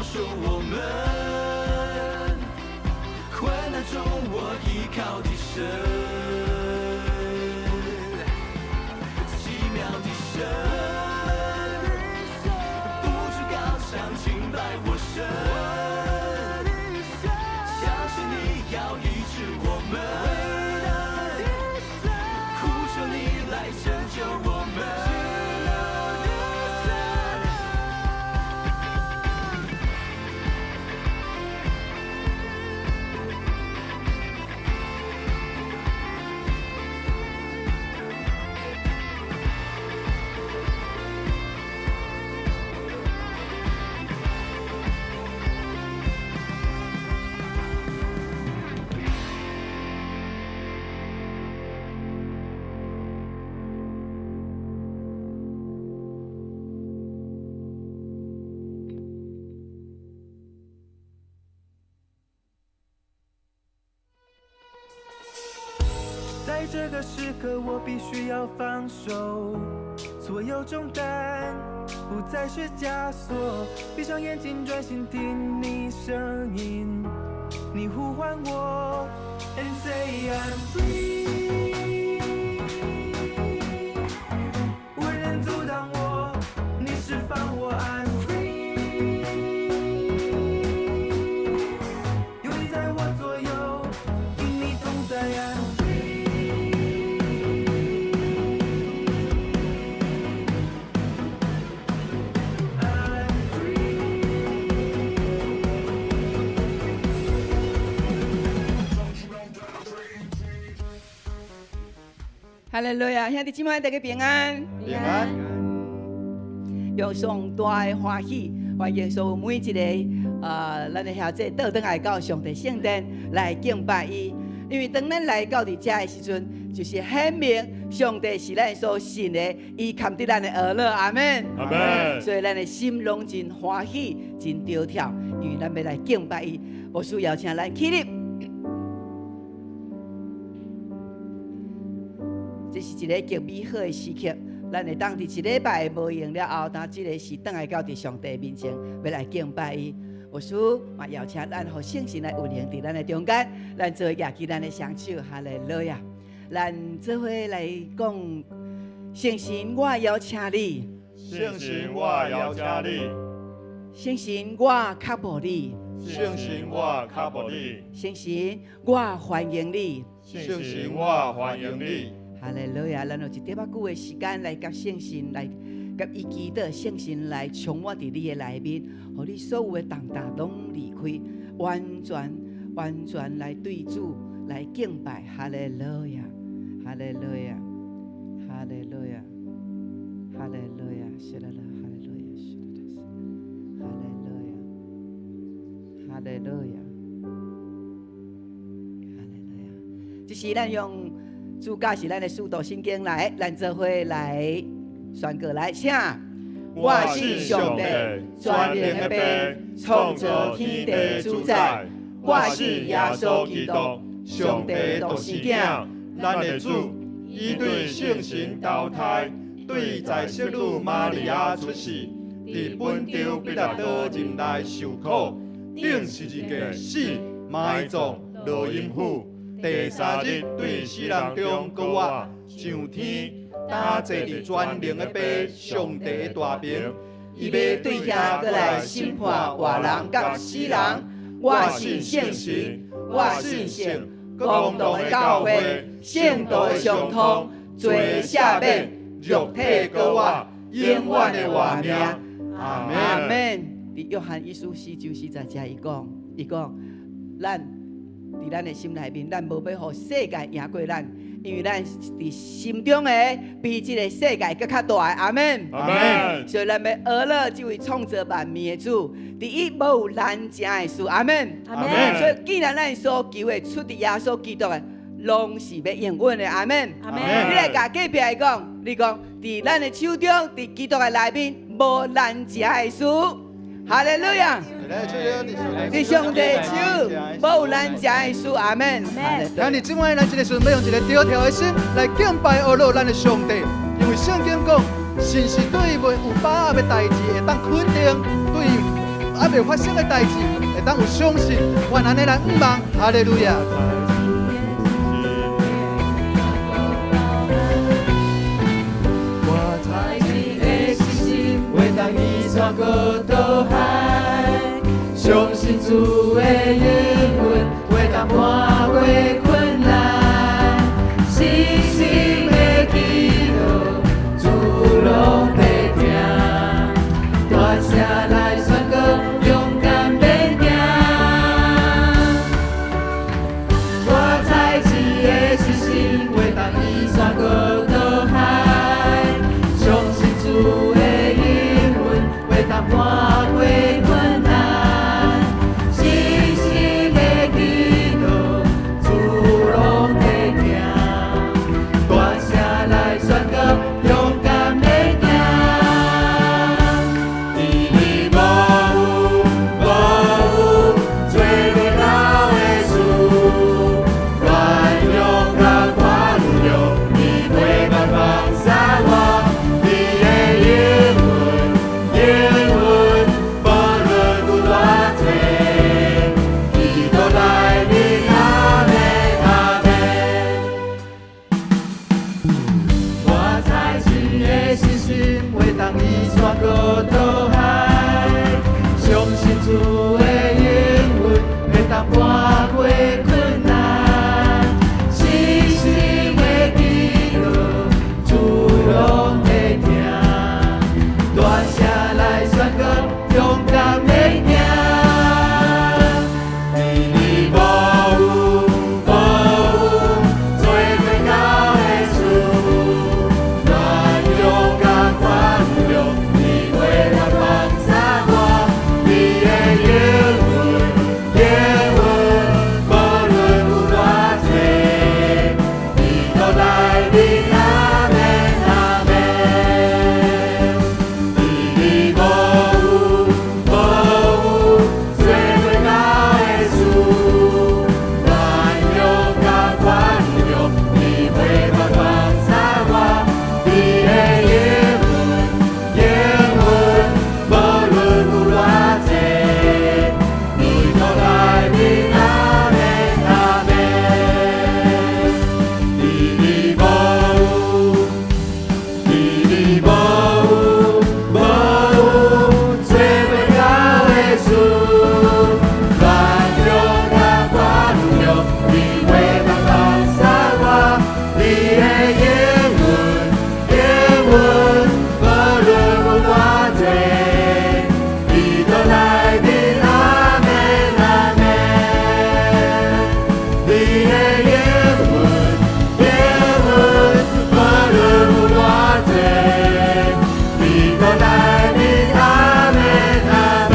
守我們。患難中我依靠的神，奇妙的神，不住高唱敬拜我神，相信你要醫治我們，呼求你來拯救我們。在這個時刻，我必須要放手，所有重擔不再是枷鎖。閉上眼睛，專心聽你聲音，你呼喚我，and say I'm free。無人阻擋我，你釋放我，I'm free。有你在我左右，與你同在，I'm free。I'm free。哈利路亞，兄弟姊妹大家平安。平安。用上大的歡喜，歡迎所有每一个咱的兄弟倒轉來到上帝聖殿來敬拜伊。因為當咱來到佇遮的時陣，就是顯明上帝是咱所信的，伊崁佇咱的軛落，阿們。阿們。所以咱的心攏真歡喜，真著跳，因為咱欲來敬拜伊。牧師邀請咱起立。這是一个極美好的時刻，咱會當佇一禮拜無閒了後，當這个時轉來到佇上帝面前，欲來敬拜伊。牧師嘛邀請咱，予聖神來運行佇咱的中間，咱做伙舉起咱的雙手，哈利路亞！咱做伙來講，聖神，我邀請你。聖神，我邀請你。聖神，我渴慕你。聖神，我渴慕你。聖神，我歡迎你。聖神，我歡迎你。哈利路亞！咱有一點仔久的時間來佮聖神來佮伊祈禱，聖神來充滿佇你的內面，予你所有的重擔攏離開，完全完全來對主來敬拜。哈利路亞！哈利路亞！哈利路亞！哈利路亞！是啦啦，哈利路亞！是啦啦，哈利路亞！哈利路亞！哈利路亞！這是咱用主教是咱的使徒信經來，咱做伙來宣告來，請。我信上帝，全能的父，創造天地主宰。我信耶穌基督，上帝獨生囝，咱的主，伊對聖神投胎，對在聖女瑪利亞出世，佇本丟彼拉多任內受苦，釘十字架死，埋葬，落陰府。第三日對死人中閣活，上天，擔坐佇全能的父上帝的大爿，伊欲對遐閣來審判活人佮死人。我信聖神，我信聖公同的教會，聖徒的相通，罪赦免，肉體閣活，永遠的活命。阿門。阿門。佇約翰一書四章四節遮，伊講，伊講，咱佇咱的心內面，咱無欲予世界贏過咱，因為咱佇心中的比這个世界閣較大。阿門。阿門。所以咱欲學了這位創造萬物的主，佇伊無有難成的事。阿門。阿門。所以既然咱所求的出佇耶穌基督的，攏是欲應允的。阿門。阿門。你來共隔壁的講，你講，佇咱的手中，佇基督的內面，無難成的事。哈利路亞！佇上帝手，無有難成的事。阿門。兄弟姊妹，咱這个時陣欲用一个著跳的心來敬拜阿羅咱的上帝，因為聖經講，信是對未有把握的代誌會當肯定，對猶未發生的代誌，會當有相信，阮按呢來向望，哈利路亞。我採取的信心，會當移山過倒海，相信主的應允，會當搬過困難，信心的祈禱，主攏會聽，大聲來宣告，勇敢免驚。我採取的信心，會當移山過倒海，相信主的應允，會當搬過困難，信心的祈禱，主攏會聽，大聲來宣告，勇敢免驚。伫你無有無有做袂到的事，軟弱佮權力，你袂當放捨我。你的應允，應允，無論有偌濟，基督內面阿們阿們。我採取的信心，會當移山過倒海，相信主的應允，會當搬過困難，信心的祈禱，主攏會聽，大聲來宣告，勇敢免驚。伫你無有無有做袂到的事，軟弱佮權力，你袂當放捨我。你的應允，應允，無論有偌濟，基督內面阿們阿們。伫你無有無有做袂到的事，軟弱佮權力，你袂當放捨我。你的應允，應允，無論有偌濟，基督內面阿們阿們。伫你無有，伫你無有無有做袂到的事，軟弱佮權力，你袂當放捨我。你的應允，應允，無論有偌濟，基督內面阿們阿們。你的應允，應允，無論有偌濟，基督內面阿們阿們。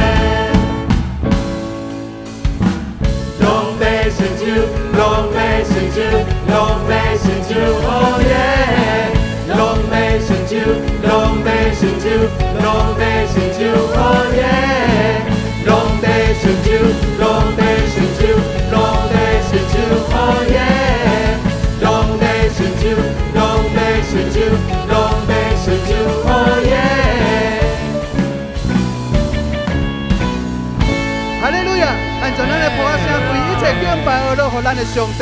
攏欲成就，攏欲成就，攏欲成就，oh yeah！攏欲成就，攏欲成就，攏欲成就，oh yeah！攏欲成就，攏欲成就，攏欲成就，oh yeah！攏欲成就，攏欲成就，攏欲成就，oh yeah！哈利路亞！按照咱的噗仔聲，為一切敬拜阿樂予咱的上帝。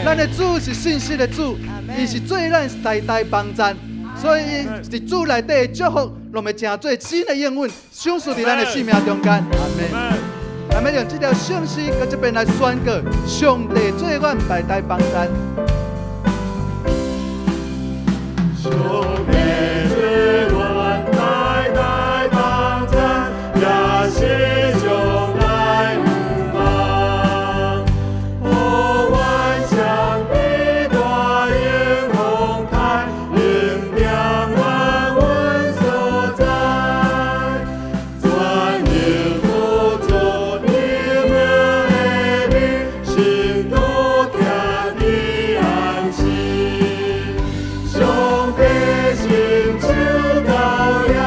咱的主是信實的主，伊是做咱代代幫贊，所以佇主內底的祝福，攏會成做新的應允，賞賜佇咱的生命中間。阿們。咱欲用這條聖詩，閣這邊來宣告：上帝做阮代代幫贊。上帝做阮代代幫贊，也是將來有望。予萬鄉比大迎風開，恩典萬穩所在。全能輔助你們的面，信徒徛佇安息。上帝成就羔羊。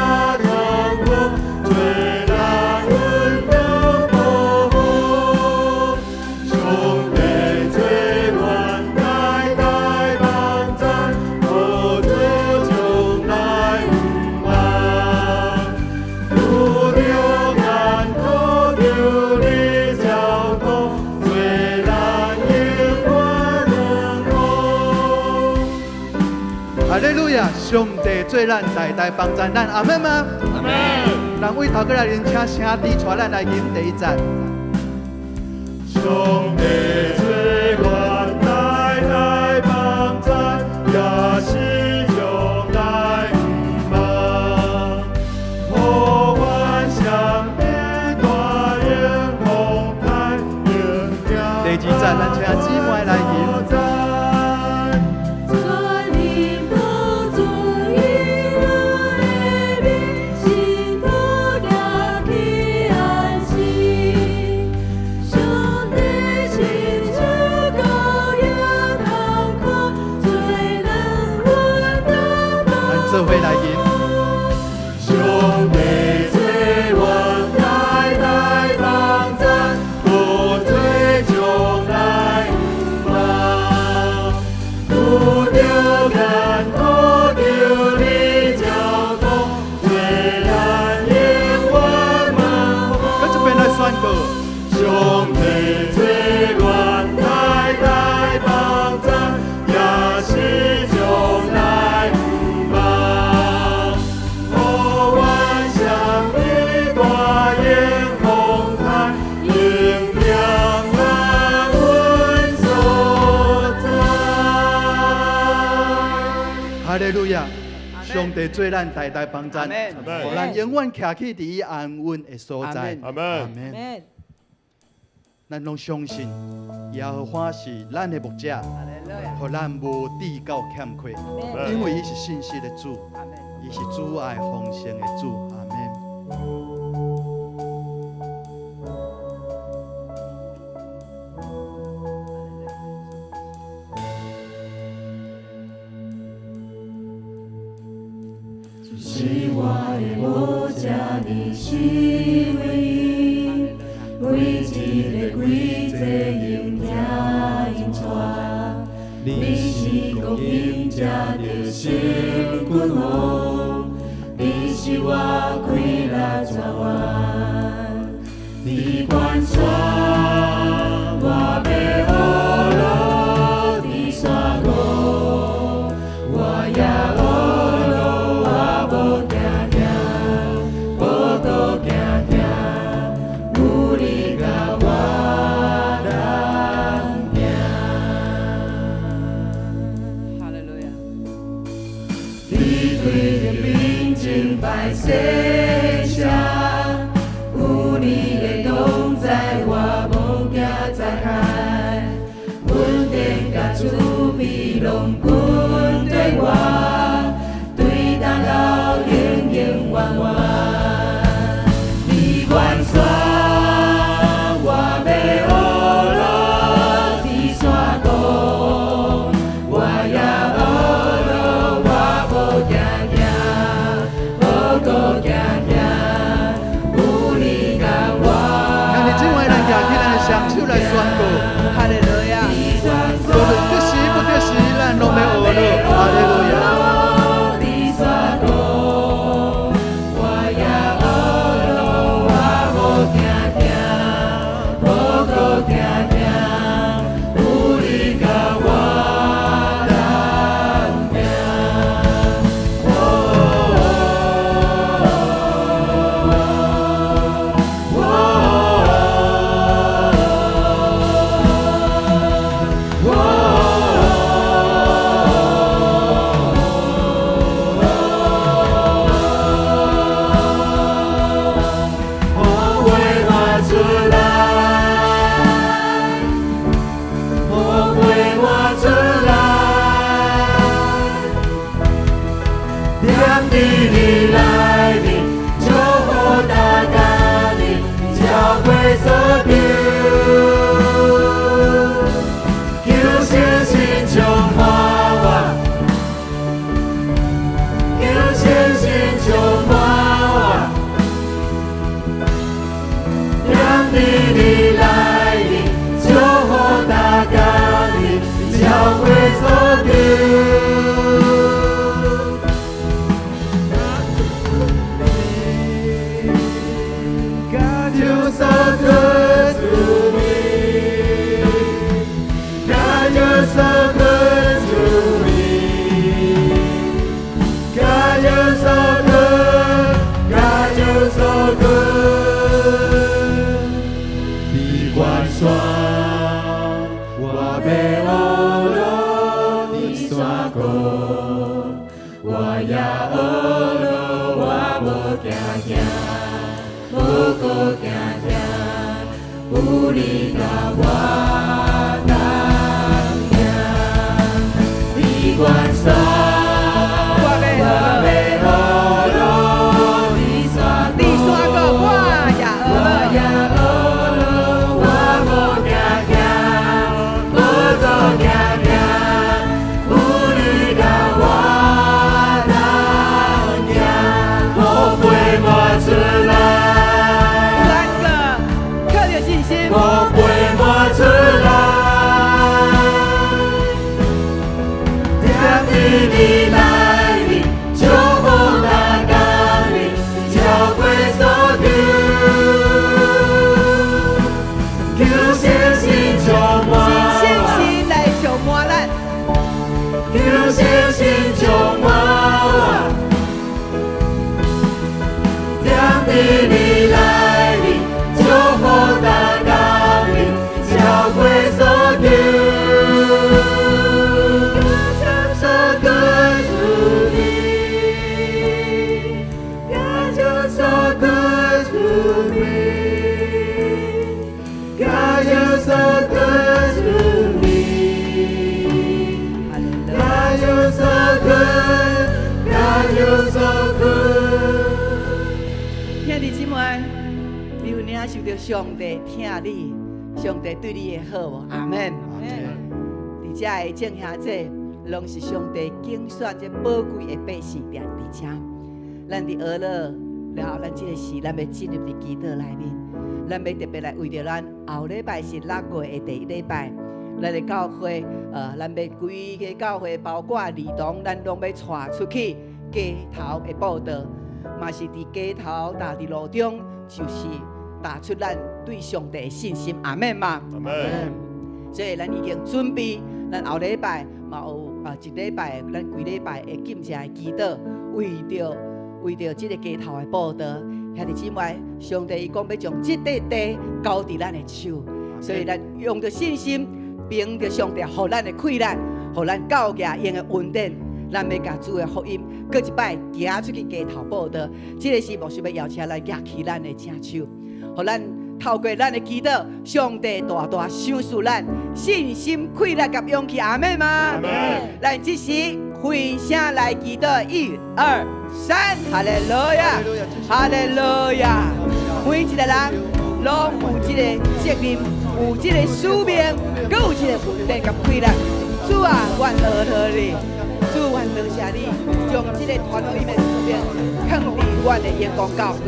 亞，上帝做咱代代幫贊咱，阿們嗎？阿們。人為頭過來，請聖弟帶咱來吟第一節。上帝做阮代代幫贊，也是將來毋忘。予阮雙邊大迎風台，迎第二節，咱請姊妹來吟。全能寶座以來的面，信徒行去安息。上帝親像羔羊同款，做咱阮的咱做伙來吟。上帝做阮代代幫贊，閣做將來毋忘。拄著艱苦求你照顧，做咱永遠無閣這邊來宣告。上帝做阮代代幫贊，也是將來毋忘。予阮雙邊大迎風台，榮耀安穩所在。哈利路亞！上帝做咱代代幫贊，阿們。予咱永遠徛起佇伊安穩的所在。阿們。阿們。咱攏相信耶和華是咱的牧者，予咱無至到欠缺，因為伊是信實的主，伊是主愛豐盛的主。阿們。主是我的牧者，你是唯一，每一个季節用聽𪜶帶，你是供應者的聖君王，你是我快樂泉源。佇關山我欲學路，佇山谷我也學路，我無驚驚，無閣驚驚，有你佮我同行。哈利路亞。你對著平靜擺設下，有你的同在，我無驚災害。恩典佮慈悲攏跟綴我，對東到永永遠遠。佇關山我欲學路，佇山谷我也學路，我無驚驚，無閣驚驚，有你佮我。兄弟姊妹，咱舉起咱的雙手來宣告。哈利路亞。無論得時不得時，咱攏欲學路。哈利路亞。佇山谷，我也學路，我無驚驚，無閣驚驚，有你佮我同行。驚，無閣驚驚，有你佮我同行。佇關山，我欲我欲學樂，佇山佇山谷，我也我也學樂，我無驚驚，無閣驚驚，有你佮我同行，雨飛滿出來，三個，靠著信心，雨飛滿出來，踮佇你內面，祝福大降臨，超過所求，求聖神充滿是信心來充滿咱，求聖神充滿我，踮佇你內面，祝福大降臨，超過所求。God so good to me. God you're so good to me. God you're so good to me. God you're so good. God you're so good. 兄弟姊妹，你有領受著上帝疼你，上帝對你的好無？阿們。佇遮的眾兄弟，攏是上帝揀選這寶貴的百姓，佇遮。咱佇學樂了後，咱這個時，咱欲進入佇祈禱內面，咱欲特別來為著咱後禮拜是6月的第一禮拜，咱的教會，咱欲規个教會，包括兒童，咱攏欲帶出去街頭的佈道，嘛是佇街頭，踏佇路中，就是踏出咱對上帝的信心。阿們嘛。阿們。所以咱已經準備，咱後禮拜嘛有啊一禮拜，咱規禮拜會禁食的祈禱，為著這个街頭的佈道，兄弟姊妹，上帝伊講欲將這塊地交佇咱的手，所以咱用著信心，憑著上帝予咱的氣力，予咱教舉用的恩典，咱欲共主的福音，閣一擺行出去街頭佈道。這个時牧師欲邀請咱舉起咱的正手，予咱透過咱的祈禱，上帝大大賞賜咱信心、氣力佮勇氣。阿們嗎？阿們。咱這時開聲來祈禱，一、二、三，哈利路亞，哈利路亞。每一個人攏有這個責任，有這個使命，閣有這個恩典佮氣力。主啊，阮阿羅你，主，阮多謝你，將這個傳福音的使命囥佇阮的榮光教會。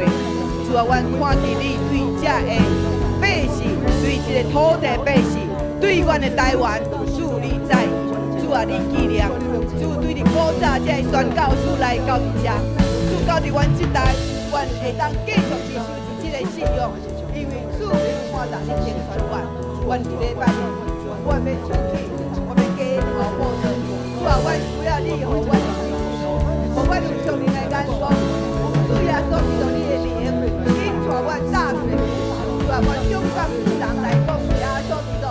主啊，阮看見你對這个百姓，對這個土地百姓，對阮的台灣，主你在意，主啊，你紀念，主對你古早這个宣教士來到佇遮，主到佇阮這代，阮會當繼續持守這个信仰，因為主你看重你揀選阮，阮佇禮拜日，阮欲出去，我欲街頭佈道，主啊，阮需要你予阮的信心，予阮有屬靈的眼光，主耶穌基督你的靈，引帶阮踏出的主啊，阮勇敢對人來講，耶穌基督，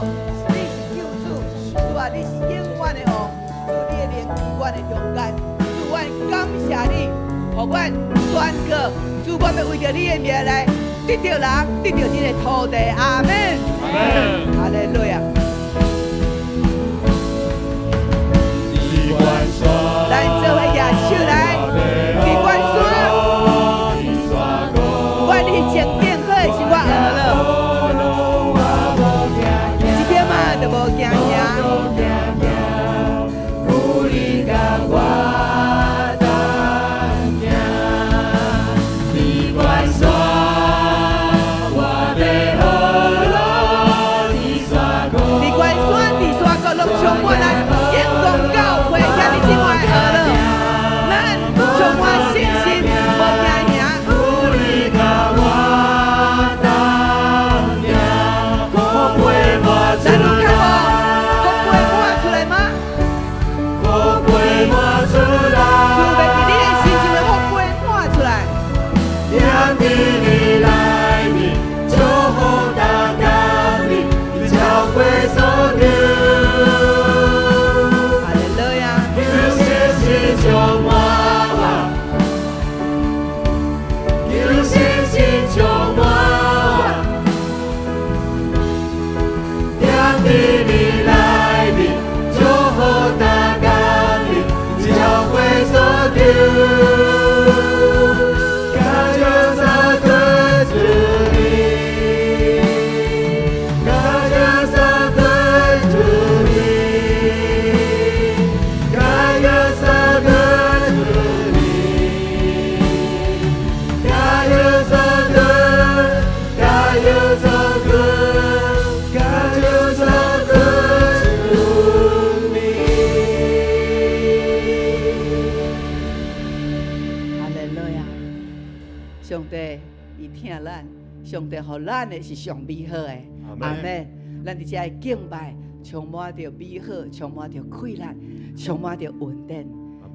你是救主，主啊，你是永遠的王，主你的靈佇阮的中間，主阮感謝你，予阮宣告，主阮欲為著你的名來得著人，得著這個土地，阿們。阿們。哈利路亞。佇關山，咱做伙舉手來，佇關山，阮佇前頂好的時，我學了，一點仔都無驚嚇。有你佮我同行，佇關山，我欲學樂，佇山谷，佇關山，佇山谷，攏充滿咱榮光教會，兄弟姊妹學了，咱充滿信心，無驚嚇。有你佮我同行，雨飛滿咱有看無？雨飛滿出來嗎？雨飛滿出來，主欲佇你的心中的雨飛滿出來。踮佇你內面，祝福大降臨，超過所求。哈利路亞。求聖神充滿我，求上帝伊疼咱，上帝予咱的是上美好的。阿門。咱佇遮敬拜，充滿著美好，充滿著快樂，充滿著恩典。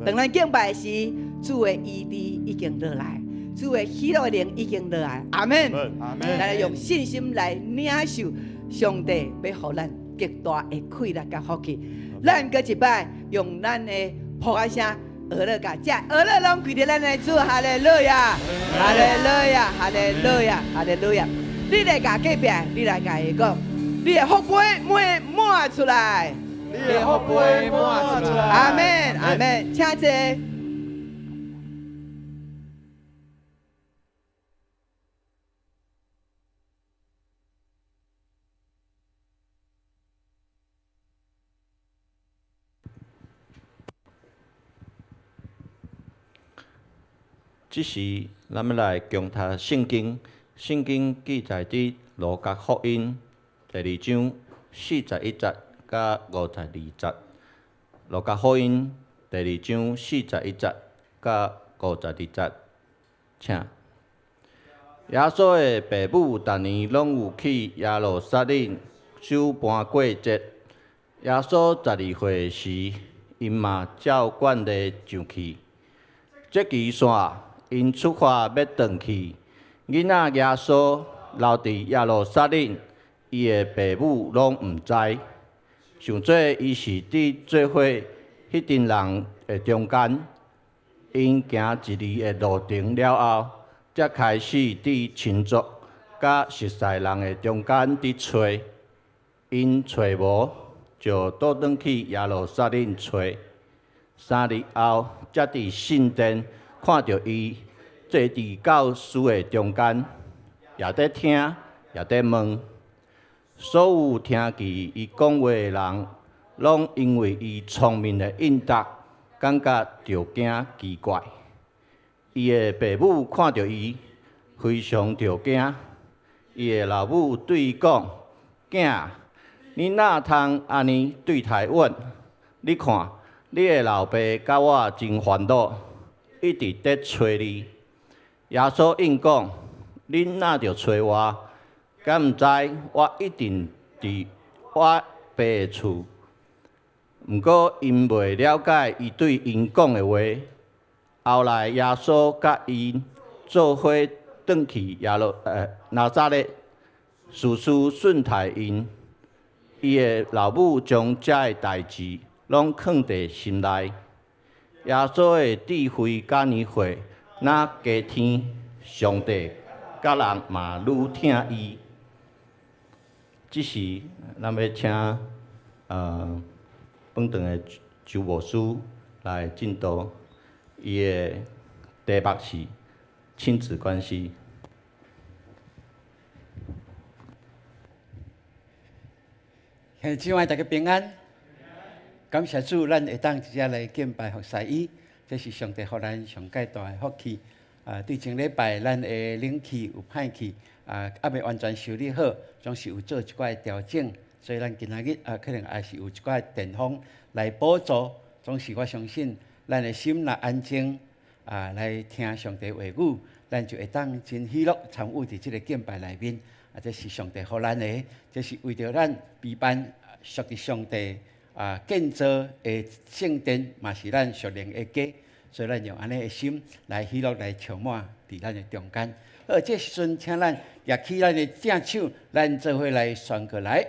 當咱敬拜時，主的醫治已經落來，主的喜樂的靈已經落來。阿門。阿門。咱來用信心來領受上帝欲予咱極大的快樂佮福氣。咱閣一擺用咱的噗仔聲，呵咾共遮呵咾攏歸予咱的主，哈利路亞，哈利路亞，哈利路亞，哈利路亞。你來共隔壁，你來共伊講，你的福杯滿滿出來，你的福杯滿出來。阿門，阿門，請坐。這時，咱欲來共讀聖經。聖經記載佇路加福音第二章四十一節佮52節。路加福音第二章四十一節佮52節，請。耶穌的爸母逐年攏有去耶路撒冷守盤過節。耶穌12歲時，𪜶嘛照慣例上去。節期散，𪜶出發欲轉去。囡仔耶穌留佇耶路撒冷，伊的爸母攏毋知。想做伊是佇做伙彼陣人的中間，𪜶行一里的路程了後，才開始佇親族佮熟似人的中間佇揣。𪜶揣無，就倒轉去耶路撒冷揣。三日後，才佇聖殿看著伊坐佇教師的中間，也佇聽，也佇問。所有聽見伊講話的人，攏因為伊聰明的應答，感覺著驚奇怪。伊的爸母看著伊，非常著驚。伊的老母對伊講：囝，你哪通按呢對待阮？你看，你的老爸佮我真煩惱，一直佇揣你。耶穌應講：恁若著揣我，敢毋知我一定佇我爸的厝？毋過𪜶袂了解伊對𪜶講的話。後來耶穌佮𪜶做伙轉去耶路拿撒勒，事事順待𪜶。伊的老母將這个代誌攏囥佇心內。耶穌的智慧佮年歲，若加添，上帝佮人嘛愈疼伊。這時，咱欲請本堂的周牧師來證道，伊的題目是親子關係。兄弟姊妹，大家平安。感謝主，咱會當佇遮來敬拜服侍伊，這是上帝予咱上蓋大的福氣。啊，對前禮拜咱的冷氣有歹去，啊，猶未完全修理好，總是有做一寡的調整，所以咱今仔日啊，可能也是有一寡電風來補助。總是我相信，咱的心若安靜，啊，來聽上帝話語，咱就會當真喜樂參與佇這个敬拜內面。啊，這是上帝予咱的，這是為著咱備辦屬佇上帝啊建造的聖殿，嘛是咱屬靈的家，所以咱用按呢的心來喜樂來充滿佇咱的中間。好，這時陣請咱舉起咱的正手，咱做伙來宣告來。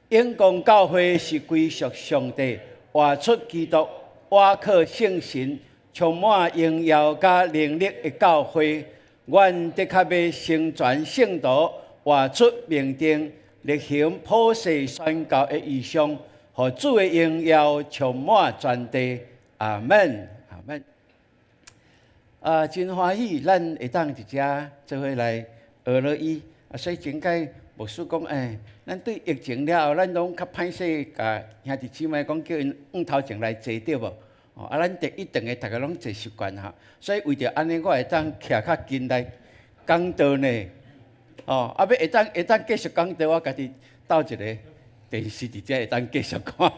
永光教會是歸屬上帝，活出基督，倚靠聖神，充滿榮耀佮能力的教會。阮的確欲成全聖徒，活出命定，力行普世宣教的異象，予主的榮耀充滿全地。阿門，阿門。啊，真歡喜，咱會當佇遮做伙來學落伊。啊，所以前擺牧師講，欸，咱對疫情了後，咱攏較歹勢，共兄弟姊妹講叫𪜶往頭前來坐對無？哦，啊，咱第一頓的逐家攏坐習慣吼，所以為著按呢，我會當徛較近來講道呢。哦，啊，欲會當會當繼續講道，我家己鬥一个電視佇遮會當繼續看。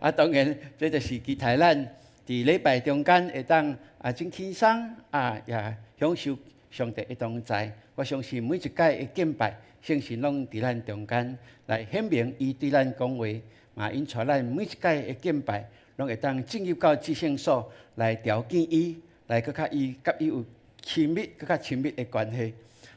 啊，當然，這就是期待咱佇禮拜中間會當啊，真輕鬆啊，也享受上帝的同在。我相信每一屆的敬拜，聖神攏佇咱中間來顯明伊對咱講話，嘛引帶咱每一屆的敬拜，攏會當進入到至聖所來朝見伊，來閣較伊佮伊有親密、閣較親密的關係。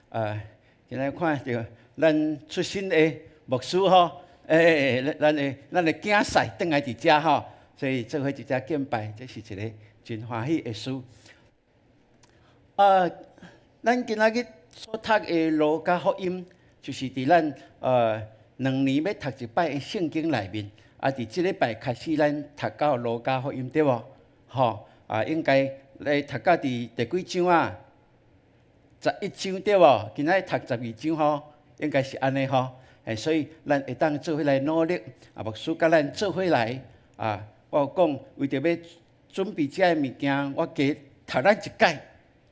啊，今仔看著咱出身的牧師吼，咱的囝婿轉來佇遮吼，所以做伙佇遮敬拜，這是一个真歡喜的事。啊，咱今仔日所讀的路加福音，就是佇咱2年欲讀一擺的聖經內面，啊，佇這禮拜開始咱讀到路加福音對無？吼，啊，應該來讀到佇第幾章啊？11章對無？今仔日讀12章吼，應該是按呢吼。所以咱會當做伙來努力，啊，牧師佮咱做伙來，啊，我有講為著欲準備這个物件，我加讀咱一屆，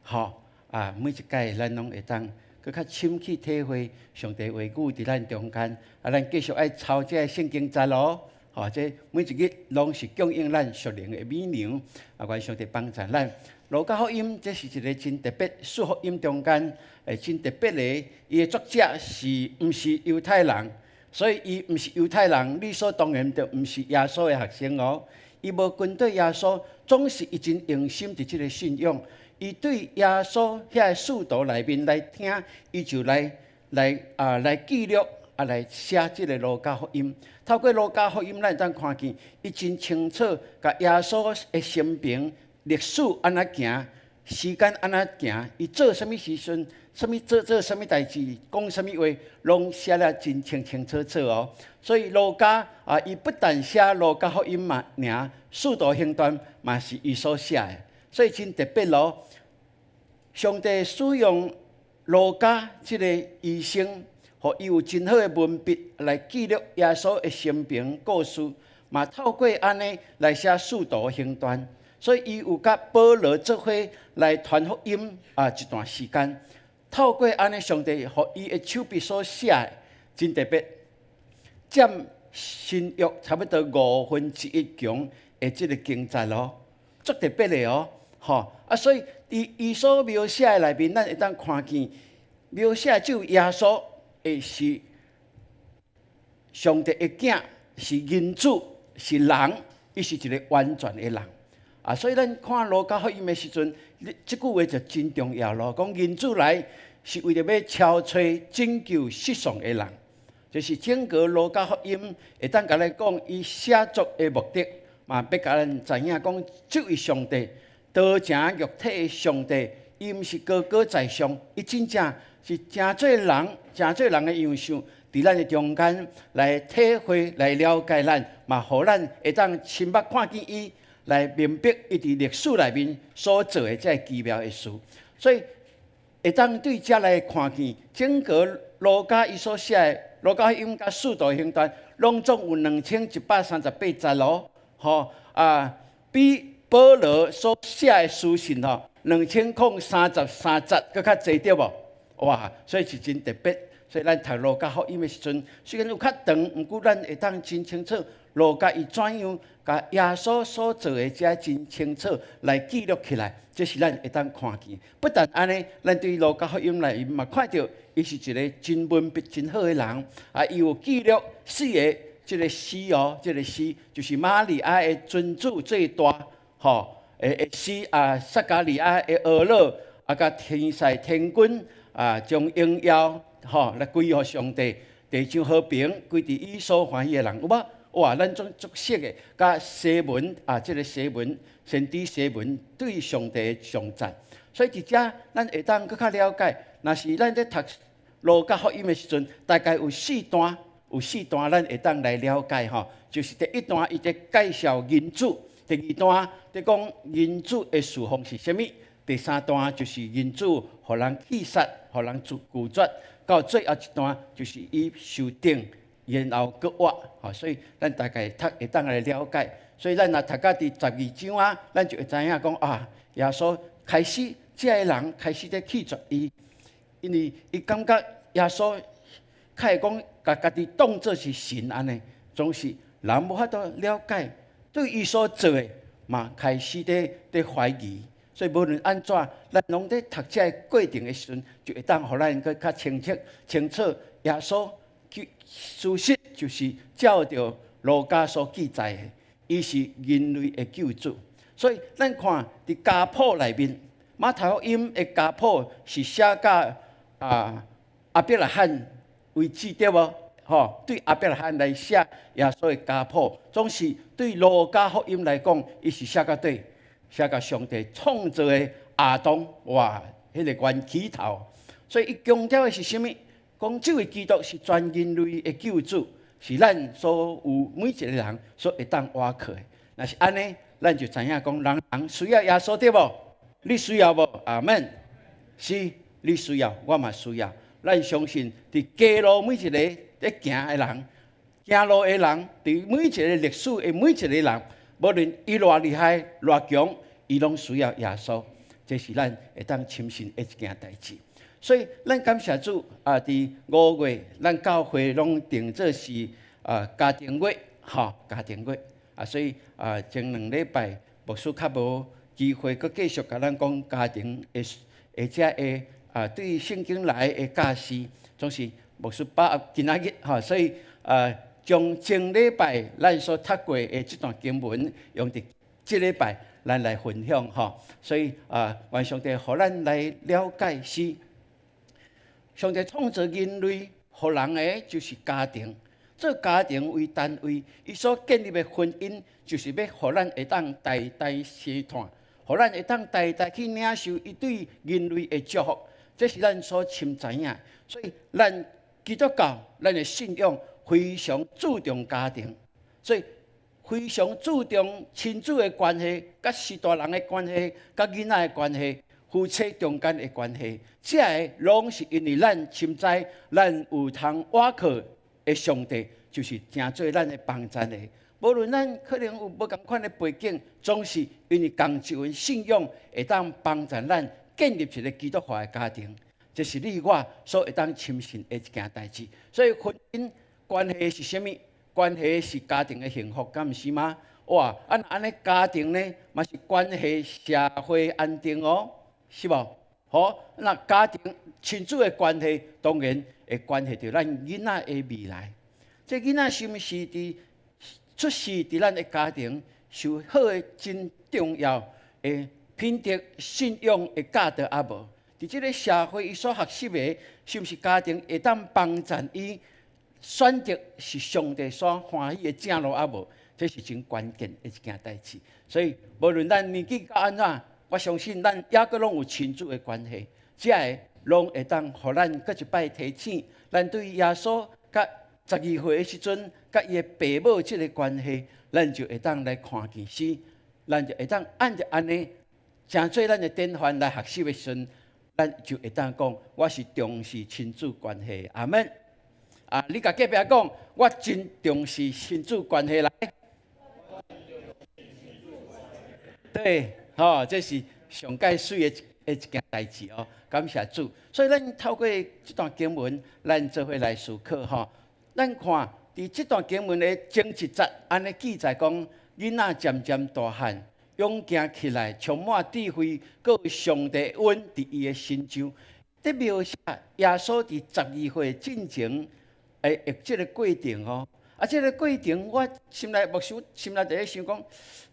吼，啊，每一屆咱攏會當閣較深去體會上帝話語佇咱中間，啊，咱繼續愛抄這个聖經節咯，吼，這每一日攏是供應咱屬靈的米糧，啊，願上帝幫助咱。路加福音這是一个真特別，四福音中間真特別的，伊的作者是毋是猶太人？所以伊毋是猶太人，理所當然就毋是耶穌的學生哦。伊無跟綴耶穌，總是伊真用心佇這个信仰。伊對耶穌遐个使徒內面來聽，伊就來記錄啊，來寫這个路加福音。透過路加福音，咱會當看見伊真清楚，共耶穌的生平歷史按怎行，時間按怎行，伊做啥物時陣，啥物做啥物代誌，講啥物話，攏寫得真清清楚楚哦。所以路加啊，伊不但寫路加福音嘛，爾使徒行傳嘛是伊所寫的，所以真特別咯。上帝使用路加這个醫生，予伊有真好的文筆來記錄耶穌的生平故事，嘛透過按呢來寫使徒行傳。所以伊有佮保羅做伙來傳福音啊一段時間。透過按呢，上帝予伊的手筆所寫的真特別，佔新約差不多1/5強的這个經節咯，足特別的哦，吼啊！所以佇伊所描寫的內面，咱會當看見描寫只有耶穌會是上帝的囝，是人子，是人，伊是一个完全的人啊！所以咱看路加福音的時陣，這句話就真重要咯。講人子來是為著欲召找拯救失喪的人，就是整個路加福音會當共咱講，伊寫作的目的，嘛欲共咱知影講，這位上帝道成肉體的上帝，伊毋是高高在上，伊真正是成做人，成做人的樣式，佇咱的中間來體會、來了解咱，嘛予咱會當親目看見伊，來明白伊佇歷史內面所做的這个奇妙的事。所以會當對遮來看見整個路加伊所寫的路加福音佮使徒行傳，攏總有2138節咯，吼啊，比保羅所寫的書信吼，2033節閣較濟對無？哇，所以是真特別。所以咱讀路加福音的時陣，雖然有較長，毋過咱會當真清楚路加伊怎樣共耶穌所做的這真清楚來記錄起來，這是咱會當看見。不但按呢，咱對路加福音內面嘛看著，伊是一个真文筆真好的人，啊，伊有記錄四个這个詩哦，這个詩就是瑪利亞的尊主最大，吼，的詩啊，撒迦利亞的哀樂，啊，佮天使天軍啊，將榮耀吼來歸予上帝，地上和平歸佇伊所歡喜的人，有無？哇，咱總足熟的，佮西門啊，這个西門先知西門對上帝的頌讚，所以佇遮咱會當閣較了解，若是咱咧讀路加福音的時陣，大概有四段，有四段咱會當來了解吼，就是第一段伊佇介紹人子，第二段佇講人子的事奉是啥物，第三段就是人子予人棄殺，予人拒絕，到最後一段就是伊受釘，然後閣活，吼，所以咱大概讀會當來了解。所以咱若讀到佇12章啊，咱就會知影講啊，耶穌開始這个人開始咧棄絕伊，因為伊感覺耶穌較會講，共家己當做是神按呢，總是人無法度了解，對伊所做的嘛開始咧懷疑，所以無論按怎，咱攏佇讀這个過程的時陣，就會當予咱閣較清楚清楚耶穌事實就是照著路加所記載的，伊是人類的救主。所以咱看佇家譜內面，馬太福音的家譜是寫甲亞伯拉罕為止對無？吼，對亞伯拉罕來寫耶穌的家譜，總是對路加福音來講，伊是寫到佗，寫到上帝創造的亞當，哇，彼個源起頭。所以伊強調的是啥物？講這位基督是全人類的救主，是咱所有每一個人所會當倚靠的。若是按呢，咱就知影講，人人需要耶穌對無？你需要無？阿門。是，你需要，我嘛需要。咱相信，佇街路每一個佇行的人，行路的人，佇每一個歷史的每一個人，無論伊偌厲害、偌強，伊攏需要耶穌。這是咱會當深信的一件代誌。所以，咱感謝主啊！佇5月，咱教會攏定做是家庭月，吼，家庭月啊。所以啊，前兩禮拜牧師較無機會，閣繼續共咱講家庭的，或者會對聖經來的教示，總是牧師把握今仔日吼，所以啊，將前禮拜咱所讀過的這段經文，用佇這禮拜咱來分享吼。所以啊，願上帝予咱來了解是上帝創造人類，予人的就是家庭，做家庭為單位，伊所建立的婚姻，就是欲予咱會當代代相傳，予咱會當代代去領受伊對人類的祝福，這是咱所深知影。所以，咱基督教，咱的信仰非常注重家庭，所以非常注重親子的關係、佮序大人的關係、佮囡仔的關係、夫妻中間的關係，這个攏是因為咱深知，咱有通倚靠的上帝，就是成做咱的幫贊的。無論咱可能有無仝款的背景，總是因為仝一份信仰，會當幫助咱建立一個基督化的家庭。這是你我所會當深信的一件代誌。所以婚姻關係是啥物？關係是家庭的幸福，敢毋是嗎？哇！啊，按呢家庭呢，嘛是關係社會安定哦，是無？好，那家庭親子的關係，當然會關係著咱囡仔的未來。這囡仔是毋是佇出世佇咱的家庭受好的真重要的品德信仰的教導抑無？佇這个社會，伊所學習的，是毋是家庭會當幫助伊選擇是上帝所歡喜的正路抑無？這是真關鍵的一件代誌。所以，無論咱年紀到按怎，我相信咱猶閣攏有親子的關係，這个攏會當予咱閣一擺提醒，咱對耶穌佮12歲的時陣，佮伊的爸母這个關係，咱就會當來看見是，咱就會當按著按呢，成做咱的典範來學習的時陣，咱就會當講，我是重視親子關係。阿門。啊，你共隔壁講，我真重視親子關係來。對，吼，這是上蓋媠的一件代誌哦。感謝主。所以咱透過這段經文，咱做伙來思考吼。咱看佇這段經文的前一節，按呢記載講，囡仔漸漸大漢，勇健起來，充滿智慧，閣有上帝恩佇伊的身上。這描寫耶穌佇12歲進前的這个過程吼。啊，這个過程我心內牧師心內佇咧想講，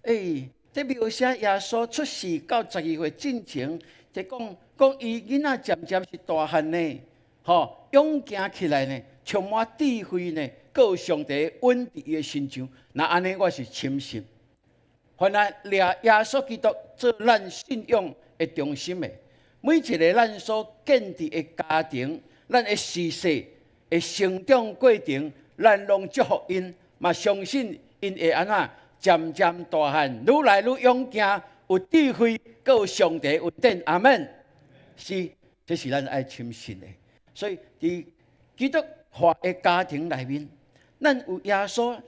欸，這描寫耶穌出世到十二歲進前，就講講伊囡仔漸漸是大漢呢，吼，勇健起來呢，充滿智慧呢，閣有上帝恩佇伊的身上。若按呢，我是深信，原來掠耶穌基督做咱信仰的中心的，每一个咱所建立的家庭，咱的序世的成長過程，咱攏祝福𪜶，嘛相信𪜶會按怎漸漸大漢，愈來愈勇健，有智慧，閣有上帝恩典。阿門。是，這是咱愛深信的。所以，佇基督化的家庭內面，咱有耶穌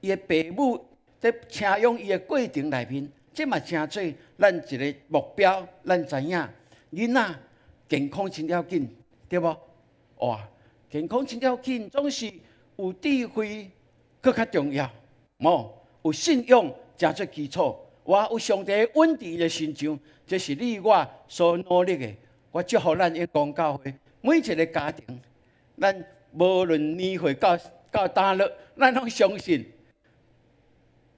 伊的爸母佇請養伊的過程內面，這嘛成做咱一个目標。咱知影，囡仔健康真要緊，對無？哇，健康真要緊，總是有智慧閣較重要。無有信仰成做基礎，我有上帝穩佇伊的身上，這是你我所努力的。我祝福咱一光教會每一个家庭，咱無論年歲到佗落，咱攏相信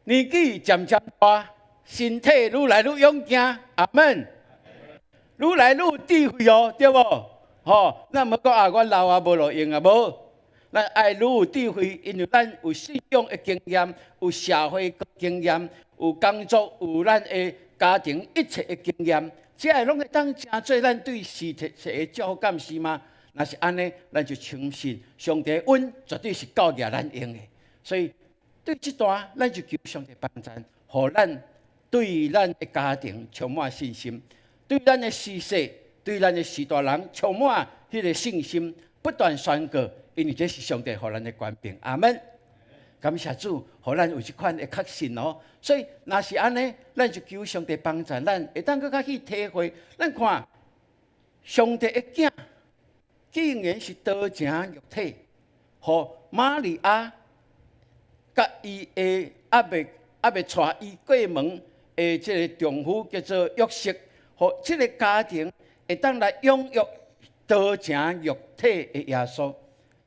年紀漸漸大，身體愈來愈勇健。阿門。愈來愈有智慧哦，對無？吼，咱毋好講啊，我老啊，無路用啊，無。咱愛愈有智慧，因為咱有信仰的經驗，有社會的經驗，有工作，有咱的家庭一切的經驗，這个攏會當成做咱對時勢的祝福敢是嗎？若是按呢，咱就相信上帝恩絕對是夠額咱用的。所以對這段，咱就求上帝幫助，予咱對咱的家庭充滿信心，對咱的時勢，對咱的序大人充滿彼个信心，不斷宣告，因為這是上帝予咱的權柄。阿門。感謝主，予咱有這款的確信哦。所以，若是按呢，咱就求上帝幫助咱，會當閣較去體會。咱看上帝的囝，竟然是道成肉體，予瑪利亞佮伊的猶未娶伊過門的這个丈夫叫做約瑟，予這个家庭會當來養育道成肉體的耶穌。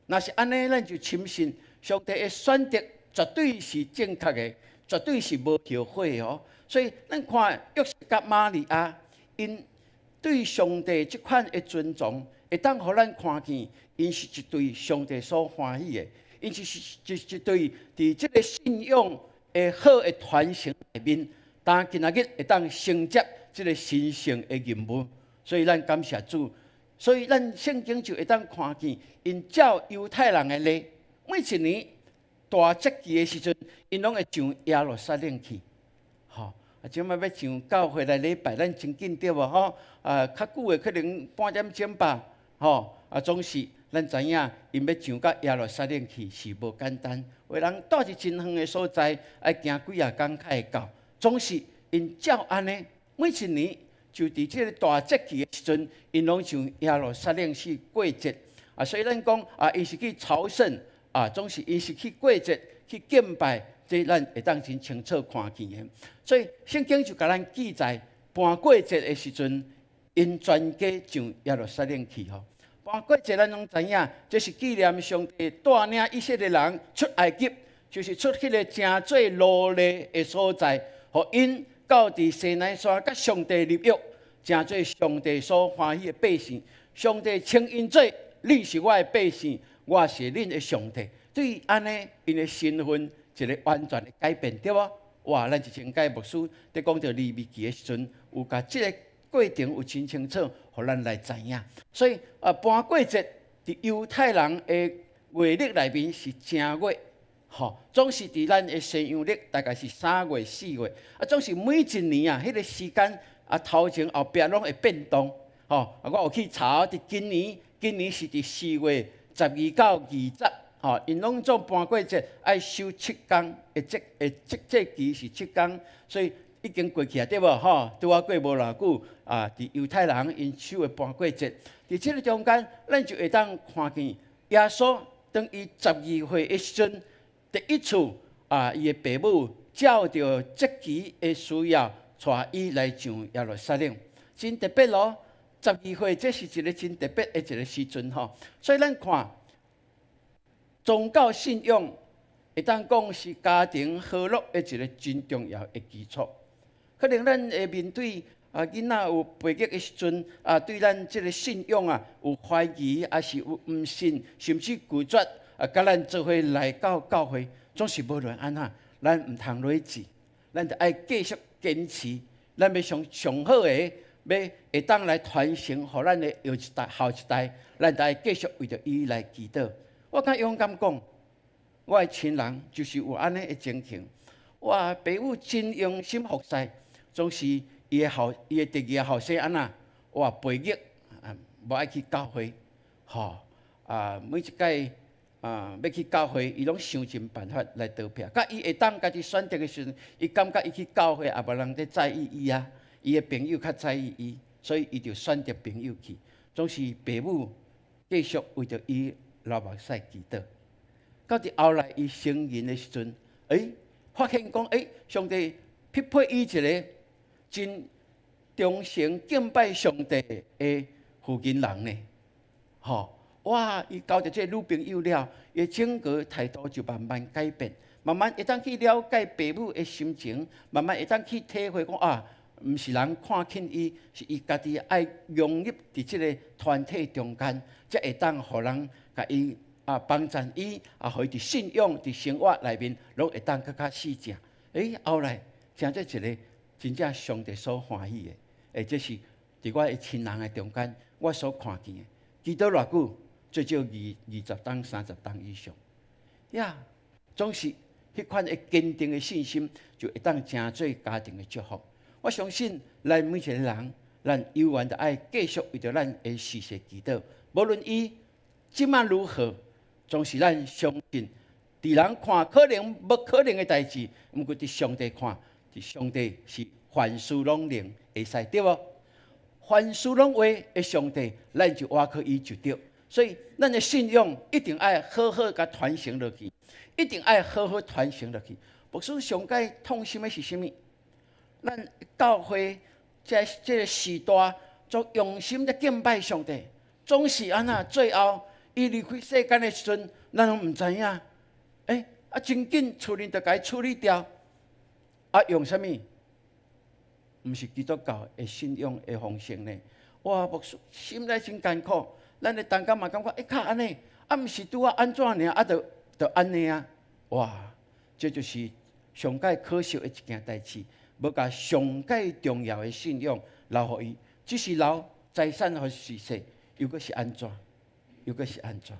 若是按呢，咱就深信上帝的選擇絕對是正確的，絕對是無後悔的哦。所以咱看約瑟佮瑪利亞，𪜶對上帝這款的尊重，會當予咱看見，𪜶是一對上帝所歡喜的，𪜶是一對佇這个信仰的好的傳承內面，當今仔日會當承接這个神聖的任務。所以咱感謝主。所以咱聖經就會當看見，𪜶照猶太人的禮，每一年大節期的時陣，𪜶攏會上耶路撒冷去。吼，啊，這擺欲上教會來禮拜，咱真緊對無吼？啊，較久的可能半點鐘吧，吼。啊，總是咱知影，𪜶欲上到耶路撒冷去是無簡單。有人蹛佇真遠的所在，愛行幾仔工才會到。總是𪜶照按呢，每一年就佇這个大節期的時陣，𪜶攏上耶路撒冷去過節。啊，所以咱講啊，𪜶是去朝聖啊，總是𪜶是去過節去敬拜，這咱會當真清楚看見的。所以聖經就共咱記載，盤過節的時陣，𪜶全家上耶路撒冷去吼。盤過節咱攏知影，這是紀念上帝帶領以色列人出埃及，就是出彼个成做奴隸的所在，予𪜶到佇西奈山佮上帝立約，成做上帝所歡喜的百姓。上帝稱𪜶做，恁是我的百姓，我是恁的上帝。對按呢，𪜶的身份一个完全的改變，對無？哇！咱一前屆牧師佇講著利未記的時陣，有共這个過程有真清楚，予咱來知影。所以啊，盤過節佇猶太人的月曆內面是正月，吼，總是佇咱的西洋曆大概是3月、4月，啊，總是每一年啊，彼个時間啊，頭前後壁攏會變動，吼。啊，我有去查，佇今年，今年是佇4月12到20，吼，𪜶攏總盤過節愛守七工的節的節節期是七工，所以已經過去啊，對無？吼，拄仔過無偌久啊，佇猶太人𪜶守的盤過節，佇這个中間，咱就會當看見耶穌當伊12歲的時陣，第一次啊，伊的爸母照著節期的需要，帶伊來上耶路撒冷，真特別咯。十二歲，這是一个真特別的一个時陣吼。所以咱看宗教信仰，會當講是家庭和樂的一个真重要的基礎。可能咱會面對啊囡仔有背逆的時陣啊，對咱這个信仰啊有懷疑，抑是有毋信，甚至拒絕啊，佮咱做伙來到教會，總是無論按怎，咱毋通落志，咱著愛繼續堅持，咱欲上上好的，欲會當來傳承，予咱的後一代、後一代，咱著愛繼續為著伊來祈禱。我敢勇敢講，我的親人就是有按呢的情形。我爸母真用心服侍，總是伊的第二个後生按怎，哇背逆啊，無愛去教會，吼啊，每一擺啊欲去教會，伊攏想盡辦法來逃避。佮伊會當家己選擇的時陣，伊感覺伊去教會也無人佇在意伊啊，伊的朋友較在意伊，所以伊就選擇朋友去。總是爸母繼續為著伊流目屎祈禱。到佇後來伊成人的時陣，發現講，上帝匹配伊一个真忠誠敬拜上帝的附近人呢。吼，哇！伊交著這个女朋友了，伊整個態度就慢慢改變，慢慢會當去了解爸母的心情，慢慢會當去體會講啊，毋是人看輕伊，是伊家己愛融入佇這个團體中間，才會當予人共伊啊幫贊伊，啊，予伊佇信仰、佇生活內面攏會當閣較四正。後來成做一個真正上帝所歡喜的，這是佇我的親人的中間，我所看見的。祈禱偌久？最少20冬、30冬以上。呀，總是彼款的堅定的信心，就會當成做家庭的祝福。我相信，咱每一個人，咱猶原著愛繼續為著咱的事實祈禱。無論伊這馬如何，總是咱相信，佇人看可能無可能的代誌，毋過佇上帝看，佇上帝是凡事攏能會使，對無？凡事攏會的上帝，咱就倚靠伊就對。所以，咱的信仰一定愛好好共傳承落去，一定愛好好傳承落去。牧師上蓋痛心的是啥物？咱教會這這个時代，足用心咧敬拜上帝，總是按怎？最後伊離開世間的時陣，咱攏毋知影。啊，真緊厝裡就共伊處理掉，啊，用啥物？毋是基督教的信仰的方式呢？哇，牧師心內真艱苦。咱的同工嘛感覺，較按呢，啊，毋是拄仔按怎爾，啊，就就按呢啊！哇，這就是上蓋可惜的一件代誌，無共上蓋重要的信仰留予伊，只是留財產予世世，又閣是按怎？又閣是按怎？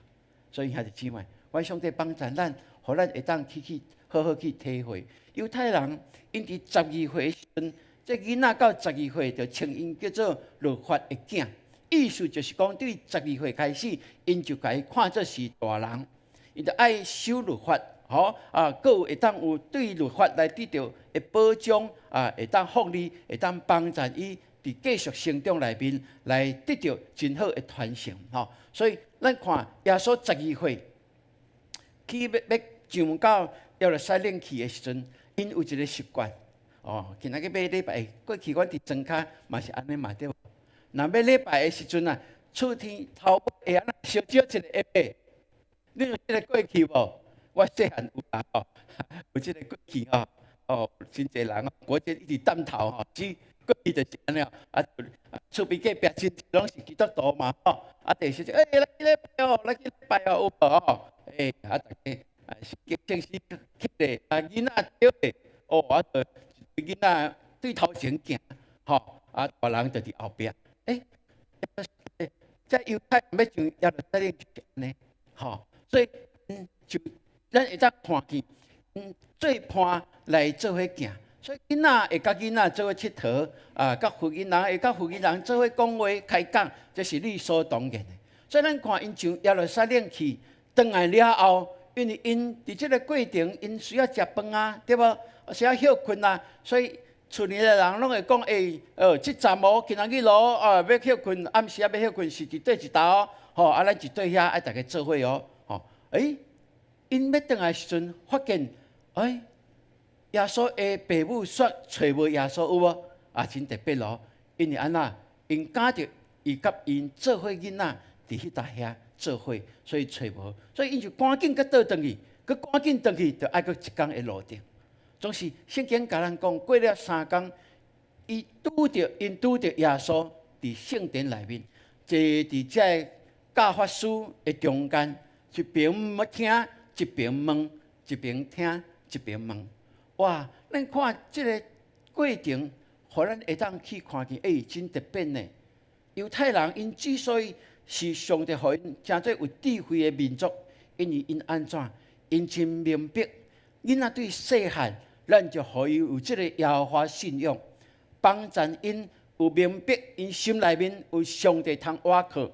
所以兄弟姊妹，願上帝幫助咱，予咱會當去好好去體會。猶太人𪜶佇12歲時陣，這囡仔到十二歲就稱𪜶叫做律法的囝。意思就是講，對十二歲開始，𪜶就共伊看做是大人，伊就愛守律法，吼啊，閣有會當有對律法來得著的保障，啊，會當福利，會當幫助伊佇繼續成長內面來得著真好的傳承，吼。所以咱看耶穌十二歲去欲欲上到耶路撒冷去的時陣，𪜶有一个習慣，哦，今仔日欲禮拜，過去阮佇莊跤嘛是按呢嘛對無？若欲禮拜的時陣啊，厝天頭會按怎燒燒一个下，你有這个過去無？我細漢有啦吼，有這个過去吼，哦，真濟人哦，國家一直擔頭吼，只過去就是按呢啊，厝邊隔壁真濟攏是基督徒嘛吼，啊，就是來去禮拜哦，來去禮拜哦，有無吼？啊，逐家啊，聖經起來啊，囡仔對的，哦，啊，就囡仔對頭前行，吼，啊，大人就佇後壁。這猶太人欲上耶路撒冷就是按呢，吼，所以就咱會當看見，做伴來做伙行，所以囡仔會佮囡仔做伙𨑨迌，啊，佮婦人會佮婦人做伙講話開講，這是理所當然的。所以咱看𪜶上耶路撒冷去，轉來了後，因為𪜶佇這个過程，𪜶需要食飯啊，對無？需要歇睏啊，所以厝裡的人攏會講，這站哦，今仔日囉啊，欲歇睏，暗時仔欲歇睏是佇佗一搭哦，吼，啊，咱一對遐愛逐家做伙哦，吼，𪜶欲轉來時陣，發現，耶穌的爸母煞揣無耶穌有無？啊，真特別咯，因為按怎？𪜶感著伊佮𪜶做伙囡仔佇彼搭遐做伙，所以揣無，所以𪜶就趕緊閣倒轉去，閣趕緊轉去，就愛閣一工的路程。總是聖經共咱講，過了3工，伊拄著𪜶拄著耶穌佇聖殿內面，坐佇這个教法師的中間，一邊聽，一邊問，一邊聽，一邊問。哇！咱看這个過程，予咱會當去看見，真特別呢。猶太人𪜶之所以是上帝予𪜶成做有智慧的民族，因為𪜶按怎？𪜶真明白，囡仔對細漢，咱就予伊有這个耶和華信仰，幫助𪜶有明白，𪜶心內面有上帝通倚靠，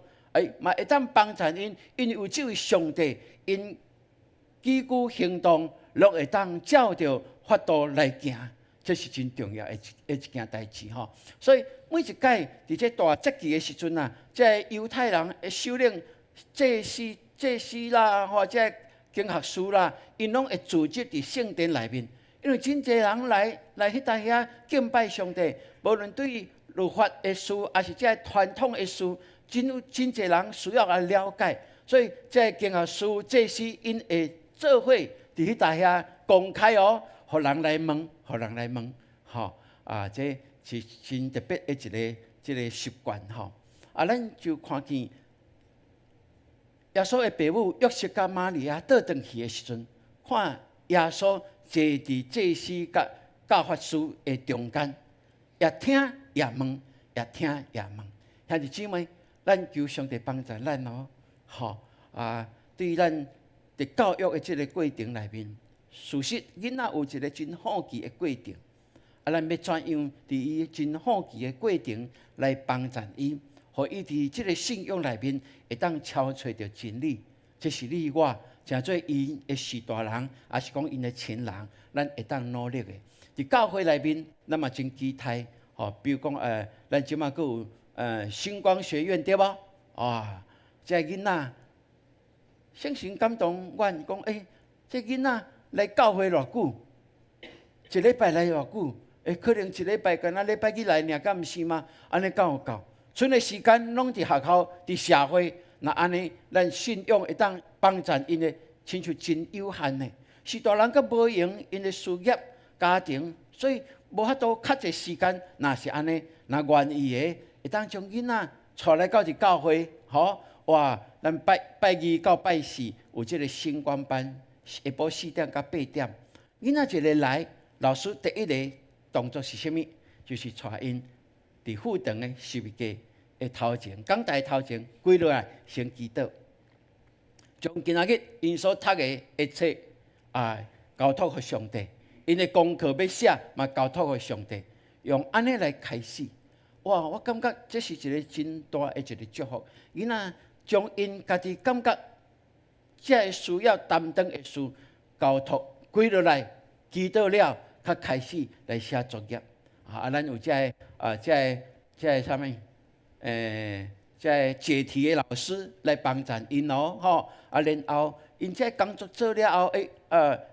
嘛會當幫助𪜶，因為有這位上帝，𪜶舉舉行動攏會當照著法度來行，這是真重要的一件代誌吼。所以每一擺佇這大節期的時陣啊，這猶太人的首領祭司啦，或者經學師啦，𪜶攏會聚集佇聖殿內面。因為真濟人來彼搭遐敬拜上帝，無論對律法的事，抑是這个傳統的事，真有真濟人需要來了解。所以這个經學師、祭司𪜶會做伙佇彼搭遐公開哦，予人來問，予人來問，吼啊，這是真特別的一个這个習慣吼。啊，咱就看見耶穌的爸母約瑟佮瑪利亞倒轉去的時陣，看耶穌坐佇祭司佮教法師的中間，也聽也問，也聽也問。兄弟姊妹，咱求上帝幫助咱哦，吼啊，對咱佇教育的這个過程內面，事實囡仔有一个真好奇的過程，啊，咱欲怎樣佇伊真好奇的過程來幫助伊，予伊佇這个信仰內面會當撨揣著真理。這是你我成做𪜶的序大人，抑是講𪜶的親人，咱會當努力的。佇教會內面，咱嘛真期待，吼，比如講，咱這馬閣有星光學院對無？啊，這个囡仔，聖神感動阮講，欸，這囡仔來教會偌久？一禮拜來偌久？欸，可能一禮拜干焦禮拜日來爾，敢毋是嗎？按呢敢有夠？賰的時間攏佇學校、佇社會，若按呢，咱信仰會當幫助𪜶的，親像真有限的。序大人閣無閒，𪜶的事業、家庭，所以無法度較濟時間。若是按呢，若願意的，會當將囡仔帶來到佇教會，吼哇！咱拜拜二到拜四有這个星光班，下晡4點到8點。囡仔一个來，老師第一个動作是啥物？就是帶𪜶佇副堂的十字架的頭前，講台頭前跪落來先祈禱，將今仔日𪜶所讀的一切啊交託予上帝，𪜶的功課欲寫嘛交託予上帝，用按呢來開始。哇！我感覺這是一个真大的一个祝福。囡仔將𪜶家己感覺這个需要擔當的事交託跪落來祈禱了，才開始來寫作業。啊，咱有這个啊，這个這个啥物？這个解題的老師來幫助𪜶哦，吼。啊，然後𪜶這个工作做了後，欸，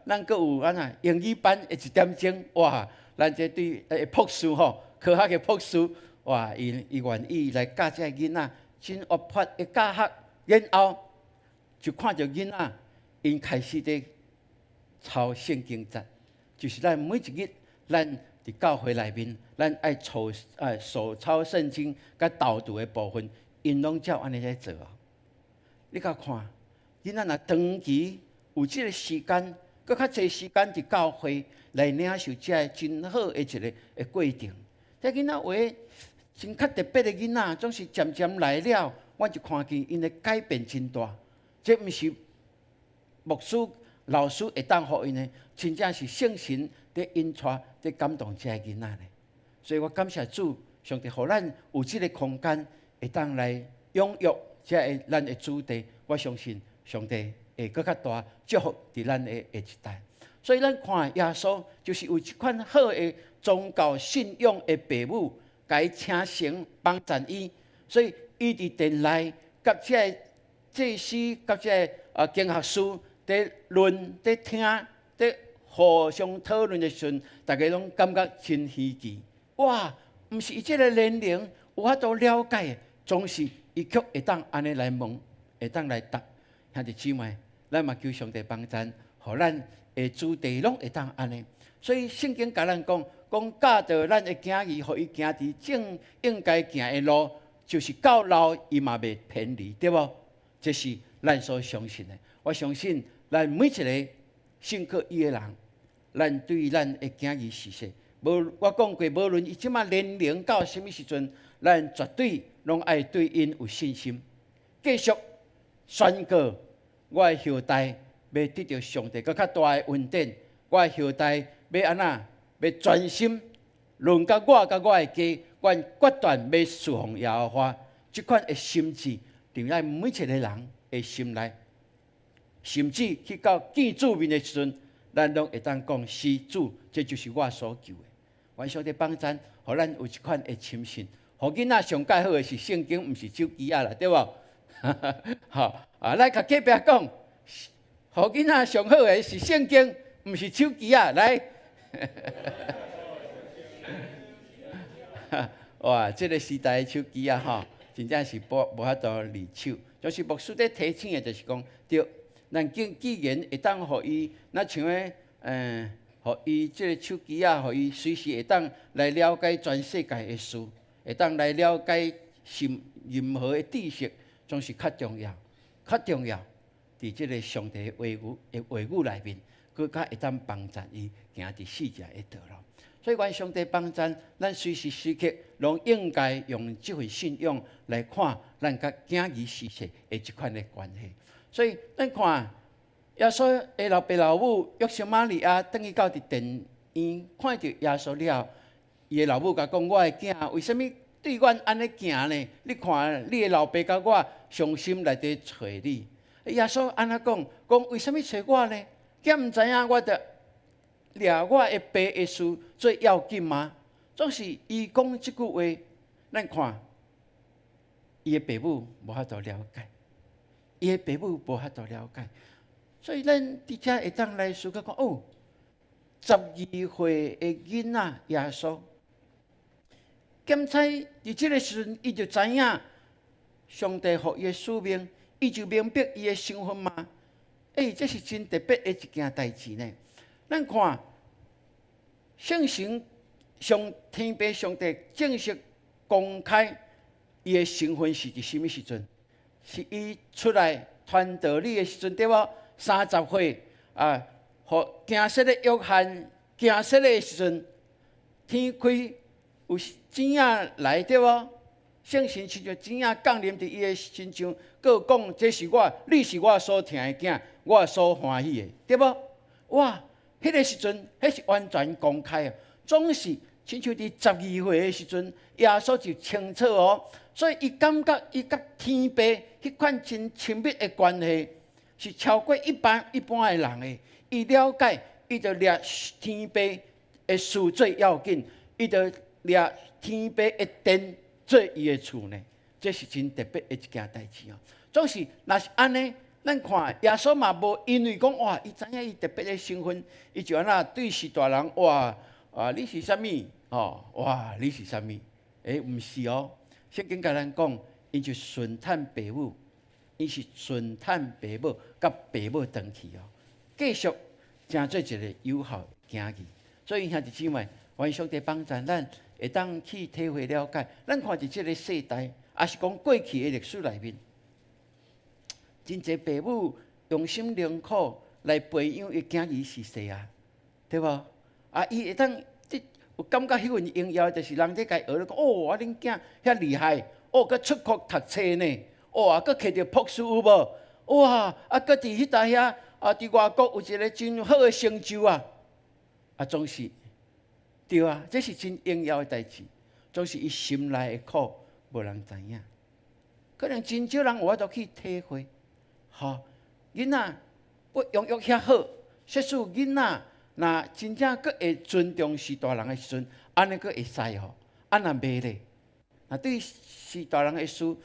咱閣有按怎英語班的一點鐘，哇！咱這對博士吼，科學的博士，哇！伊願意來教這个囡仔，真活潑的教學，然後就看著囡仔，𪜶開始佇抄聖經節，就是咱每一日，咱佇教會內面，咱愛抄手抄聖經佮導讀的部分，𪜶攏照按呢來做哦。你共看，囡仔若長期有這个時間，閣較濟時間佇教會來領受這个真好的一个的過程。這囡仔有的真較特別的囡仔，總是漸漸來了，我就看見𪜶的改變真大。這毋是牧師、老師會當予𪜶的，真正是聖神佇引帶、佇感動這个囡仔呢。所以我感謝主，上帝予咱有這个空間，會當來養育這个咱的子弟。我相信上帝會閣較大祝福佇咱的下一代。所以咱看耶穌就是有這款好的宗教信仰的爸母，共伊請神幫贊伊，所以伊佇殿內佮這个祭司、佮這个經學師佇論、佇聽、佇互相討論的時陣，大家攏感覺真稀奇。哇！毋是伊這个年齡有法度了解，總是伊卻會當按呢來問，會當來答。兄弟姊妹，咱嘛求上帝幫贊，予咱的子弟攏會當按呢。所以聖經共咱講，講教導咱的囝兒，予伊行佇正應該行的路，就是到老伊嘛袂偏離，對無？這是咱所相信的。我相信咱每一个信靠伊的人，咱對咱的囝兒是說，無我講過，無論伊這馬年齡到啥物時陣，咱絕對攏愛對𪜶有信心，繼續宣告我的後代欲得著上帝閣較大的恩典，我的後代欲按怎？欲專心，論到我佮我的家，阮決斷欲侍奉耶和華。這款的心志，佇咱每一个人的心內，甚至去到見主面的時陣，咱攏會當講是主，這就是我所求的。願上帝幫贊，予咱有這款的深信。予囡仔上蓋好的是聖經，毋是手機仔啦，對無？好啊，來共隔壁講，予囡仔上好的是聖經，毋是手機仔。來，哇！這個時代的手機啊，吼，真正是無法度離手。就是牧師咧提醒的，就是講，對，咱既然會當予伊，若像咧，予伊這個手機啊，予伊隨時會當來了解全世界的事，會當來了解任何的知識，總是較重要，較重要。佇這個上帝的話語內面，閣較會當幫助伊行佇聖潔的道路。所以，願上帝幫助咱隨時隨刻，攏應該用這份信仰來看咱佮囝兒施洗的這款的關係。所以，咱看耶穌的老爸老母約瑟瑪利亞，轉去到佇殿院，看著耶穌了，伊的老母共講：我的囝，為啥物對阮按呢行呢？你看，你的老爸佮我傷心來佇揣你。耶穌按怎講？講為啥物揣我呢？敢毋知影我著掠我的爸的事最要緊嗎？總是伊講這句話，咱看伊的爸母無法度了解，伊的爸母無法度了解，所以咱佇遮會當來思考講：哦，12歲的囡仔耶穌，檢查佇這個時陣，伊就知影上帝予伊的使命，伊就明白伊的身份嗎？欸，這是真特別的一件代誌呢。咱看聖神上天父上帝正式公開伊的身份是佇啥物時陣？是伊出來傳道理的時陣，對無？30歲啊，予行洗的約翰行洗的時陣，天開有子仔來，對無？聖神親像子仔降臨佇伊的身上，閣講這是我，你是我所疼的囝，我所歡喜的，對無？哇！彼個時陣，彼是完全公開啊，總是親像佇12歲的時陣，耶穌就清楚哦，所以伊感覺伊佮天父彼款真親密的關係，是超過一般一般的人的。伊了解，伊就掠天父的事最要緊，伊就掠天父的殿做伊的厝呢。這是真特別的一件代誌哦。總是若是按呢，咱看耶穌嘛無因為講哇，伊知影伊特別的身份，伊就按怎對序大人哇啊，你是啥物？哦，哇，你是啥物？欸，毋是哦。聖經共咱講，𪜶就順趁爸母，伊是順趁爸母，佮爸母轉去哦，繼續成做一個有效的囝兒。所以兄弟姊妹，願上帝幫助咱，會當去體會了解。咱看佇這個世代，抑是講過去的歷史內面，真濟爸母用心良苦來培養伊囝兒施洗啊，對無？啊，伊會當這有感覺彼份榮耀，就是人咧共伊學咧講，哦，啊，恁囝遐厲害，哦，閣出國讀冊呢，哇，閣摕著博士有無？哇，啊，閣佇彼搭遐，啊，佇外國有一個真好的成就啊！啊，總是對啊，這是真榮耀的代誌，總是伊心內的苦，無人知影。可能真少人有法度去體會，吼，囡仔不養育遐好，說使囡仔若真正閣會尊重序大人的時陣，按呢閣會使吼，啊若袂咧，若對序大人的事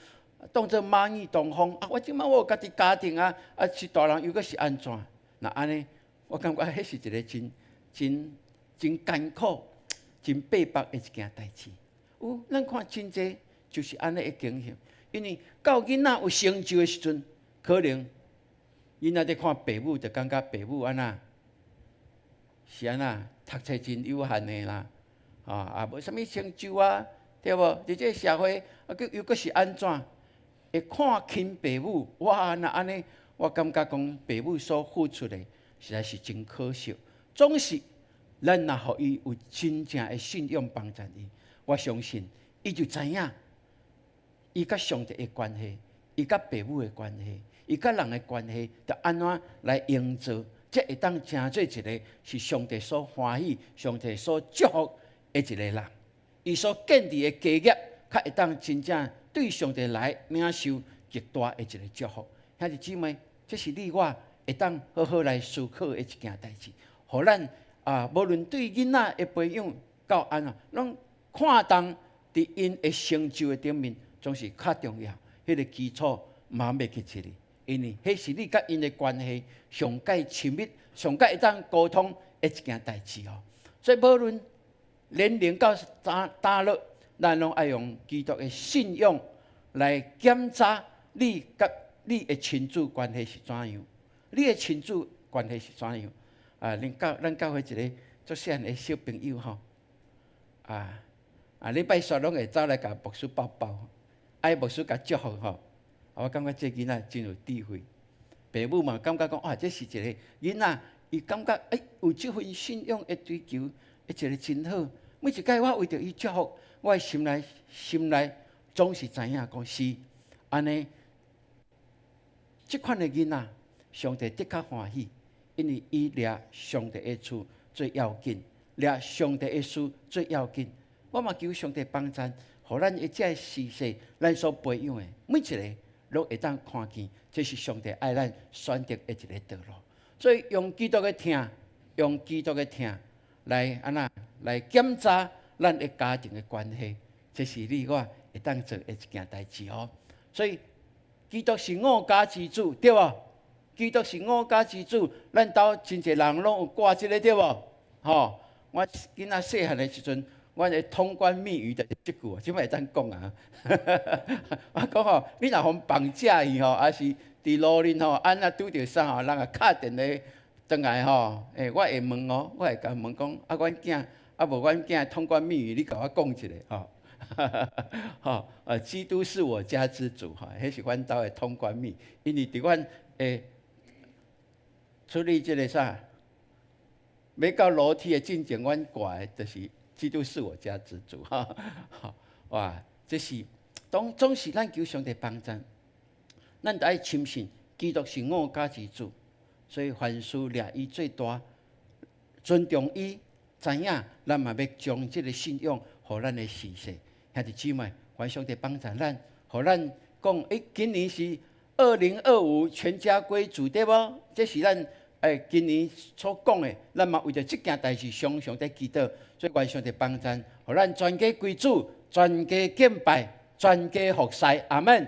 當做螞蟻東風啊！我這擺我有家己家庭啊，啊序大人又閣是按怎？若按呢，我感覺彼是一個真真真艱苦、真逼迫的一件代誌。有咱看真濟就是按呢的情形，因為到囡仔有成就的時陣，可能囡仔佇看爸母，就感覺爸母按怎是按怎讀冊真有限的啦，啊，無啥物成就啊，對無？佇這個社會啊，閣又閣是按怎會看輕爸母？哇，若按呢，我感覺講爸母所付出的實在是真可惜。總是咱若予伊有真正的信仰幫助伊，我相信伊就知影伊佮上帝的關係，伊佮爸母的關係，伊佮人的關係，著按怎來營造，才會當成做一個是上帝所歡喜、上帝所祝福的一個人。伊所建立的家業，較會當真正對上帝來領受極大的一個祝福。兄弟姊妹，這是你我會當好好來思考的一件代誌，予咱啊，無論對囡仔的培養到按怎，攏看重佇𪜶的成就的頂面，總是較重要。彼個基礎毋通袂記一哩，因為彼是你佮𪜶的關係上蓋親密、上蓋會當溝通的一件代誌哦。所以無論年齡到佗佗落，咱攏愛用基督的信仰來檢查你佮你的親子關係是怎樣，你的親子關係是怎樣？啊，咱教會一个足細漢的小朋友吼，啊，禮拜三攏會走來共牧師抱抱，愛牧師共祝福吼。啊，我感覺這囡仔真有智慧，爸母嘛感覺講，哇，這是一个囡仔，伊感覺有這份信仰的追求，一個真好。每一擺我為著伊祝福，我的心內總是知影講是按呢。這款的囡仔，上帝的確歡喜，因為伊掠上帝的厝最要緊，掠上帝的事最要緊。我嘛求上帝幫贊，予咱的這个時勢，咱所培養的每一个，攏會當看見，這是上帝愛咱選擇的一个道路。所以用基督的疼，用基督的疼來按怎來檢查咱的家庭的關係，這是你我會當做的一件代誌哦。所以基督是我家之主，對無？基督是我家之主，咱兜真濟人攏有掛這个，對無？吼！我囡仔細漢的時陣，阮的通關密語就是這句，這擺會當講啊。我講吼，你若予綁架去吼，抑是佇路面吼，按怎拄著啥吼，人若敲電話轉來吼，我會問哦，我會共問講，啊，阮囝，啊無阮囝通關密語，你共我講一下吼。吼，基督是我家之主，吼，彼是阮兜的通關密，因為佇阮處理這个啥，欲到樓梯的進前，阮掛的就是基督是我家之主，哈，哇，這是當總是咱求上帝幫贊，咱著愛深信基督是我家之主，所以凡事掠伊最大，尊重伊，知影咱嘛欲將這个信仰予咱的子孫。兄弟姊妹，願上帝幫贊咱，予咱講，今年是2025全家歸主，對無？這是咱今年所講的，咱嘛為著這件代誌常常佇祈禱，所以願上帝幫贊，予咱全家歸主，全家敬拜，全家服侍，阿門。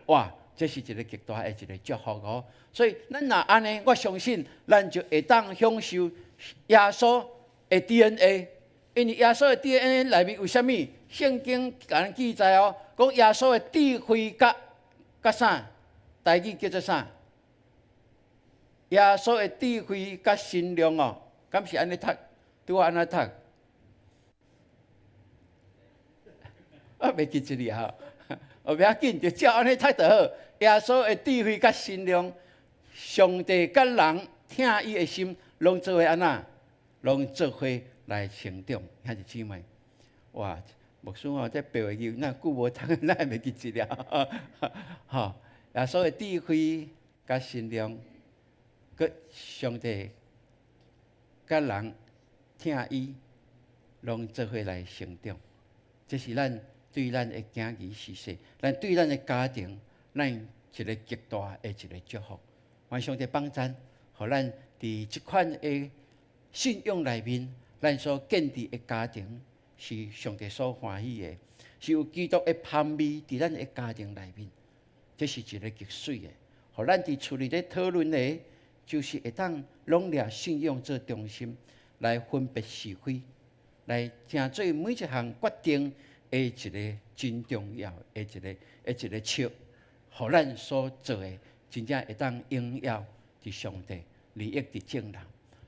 哇，這是一个極大的一个祝福哦。所以咱若按呢，我相信咱就會當享受耶穌的 DNA，因為耶穌的 DNA 內面有啥物？聖經共咱記載哦，講耶穌的智慧佮啥？台語叫做啥？耶穌的智慧佮身量哦，敢是按呢讀？拄仔按怎讀？我袂記這個啊，哦，袂要緊，就照按呢讀就好。耶穌的智慧佮身量，上帝佮人疼伊的心，攏做伙按怎？攏做伙來成長，兄弟姊妹，哇！牧師吼，這白話字，若久無讀，咱會袂記得了。吼，耶穌的智慧佮身量，佮上帝佮人疼伊，攏做伙來成長。這是咱對咱的囝兒子孫，咱對咱的家庭，咱一个極大的一个祝福。願上帝幫贊，予咱佇這款的信仰內面，咱所建立的家庭是上帝所歡喜的，是有基督的香味佇咱的家庭內面，這是一个極媠的。予咱佇厝裡咧討論的，就是會當攏掠信仰做中心，來分別是非，來成做每一項決定的一个真重要的一个尺，予咱所做的真正會當榮耀佇上帝，利益佇眾人。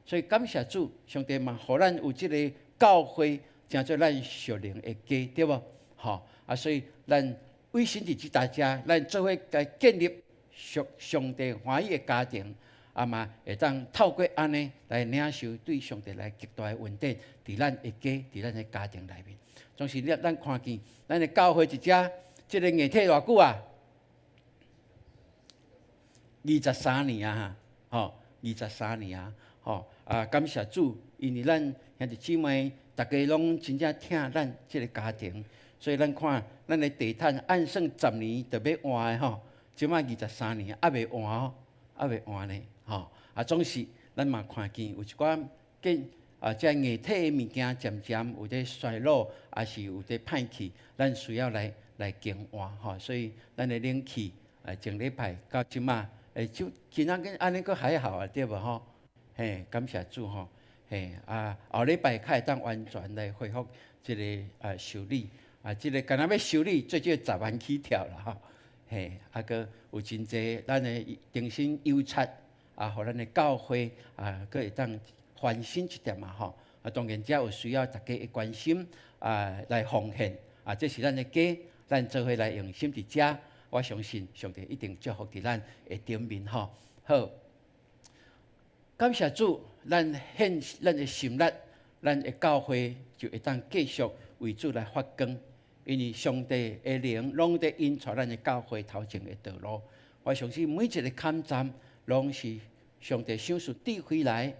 所以感謝主，上帝嘛，予咱有這个教會，成做咱屬靈的家，對無？吼啊！所以咱委身佇這大家，咱做伙來建立屬上帝歡喜的家庭，啊嘛會當透過按呢來領受對上帝來極大的恩典，佇咱的家，佇咱的家庭內面。總是咱看見咱的教會一遮，這個硬體偌久啊？23年啊，吼，23年啊，吼啊！感謝主，因為咱兄弟姊妹逐家攏真正疼咱這个家庭，所以咱看咱的地毯按算10年就欲換的吼，這擺23年猶未換哦，猶未換呢，吼啊！總是咱嘛看見有一寡見啊，這硬體的物件漸漸有咧衰老，抑是有咧歹去，咱需要來更換吼。所以咱的冷氣啊，前禮拜到這擺，就今仔日按呢閣還好啊，對無吼？嘿，感謝主吼！嘿啊，後禮拜較會當完全來恢復這个修理啊，這个敢若欲修理最少10萬起跳啦吼。嘿，啊，閣有真濟咱的重新油漆啊，予咱的教會啊，閣會當翻新一點仔吼。啊，當然遮有需要大家的關心啊，來奉獻啊，這是咱的家，咱做伙來用心佇遮，我相信上帝一定祝福佇咱的頂面吼。好，感謝主，咱獻咱的心力，咱的教會就會當繼續為主來發光。因為上帝的靈攏佇引帶咱的教會頭前的道路。我相信每一个坎站攏是上帝賞賜智慧來，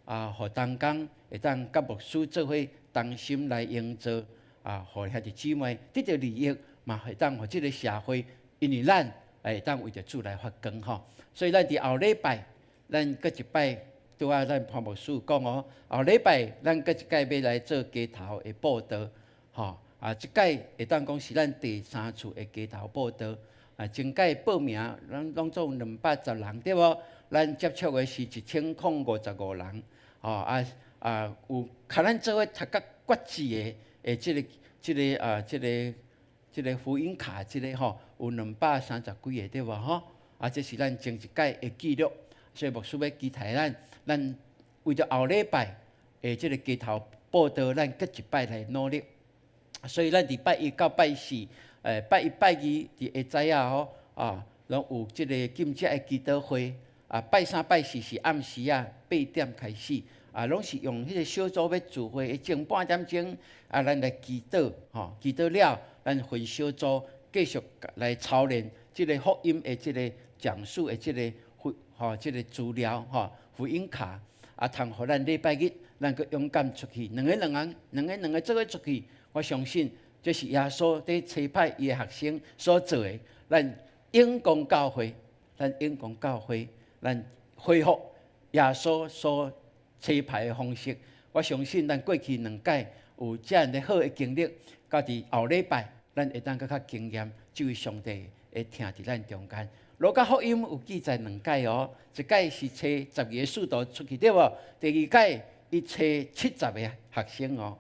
啊，予同工會當佮牧師做伙同心來營造，啊，予兄弟姊妹得著利益，嘛會當予這个社會，因為咱會當為著主來發光吼。所以咱佇後禮拜，咱閣一擺拄仔咱潘牧師講哦，後禮拜咱閣一擺欲來做街頭的佈道，吼。啊，這擺會當講是咱第三次的街頭佈道。啊，前擺報名，咱攏總210人對無？咱接觸的是1055人。吼啊啊，有共咱做伙讀甲決志的，的這个福音卡，這个吼，有230幾个對無吼？啊，這是咱前一擺的記錄，所以牧師欲期待咱，咱為著後禮拜的這个街頭佈道，咱閣一擺來努力。所以咱佇拜一到拜四，拜一、拜二佇下早仔吼，啊，攏有這个禁食的祈禱會。啊，拜三、拜四是暗時仔8點開始，啊，攏是用彼个小組欲聚會的前半點鐘，啊，咱來祈禱，吼，祈禱了，咱分小組繼續來操練這个福音的這个講述的這个福，吼，這个資料，吼，福音卡，啊，通予咱禮拜日，咱閣勇敢出去，兩个兩个，兩个兩个做伙出去。我相信這是耶穌佇差派伊的學生所做的。咱永光教會，咱永光教會，咱恢復耶穌所差派的方式。我相信咱過去兩擺有遮爾的好的經歷，到佇後禮拜，咱會當閣較經驗這位上帝會疼佇咱中間。路加福音有記載兩擺哦，一擺是差12個使徒出去對無？第二擺伊差70個學生哦，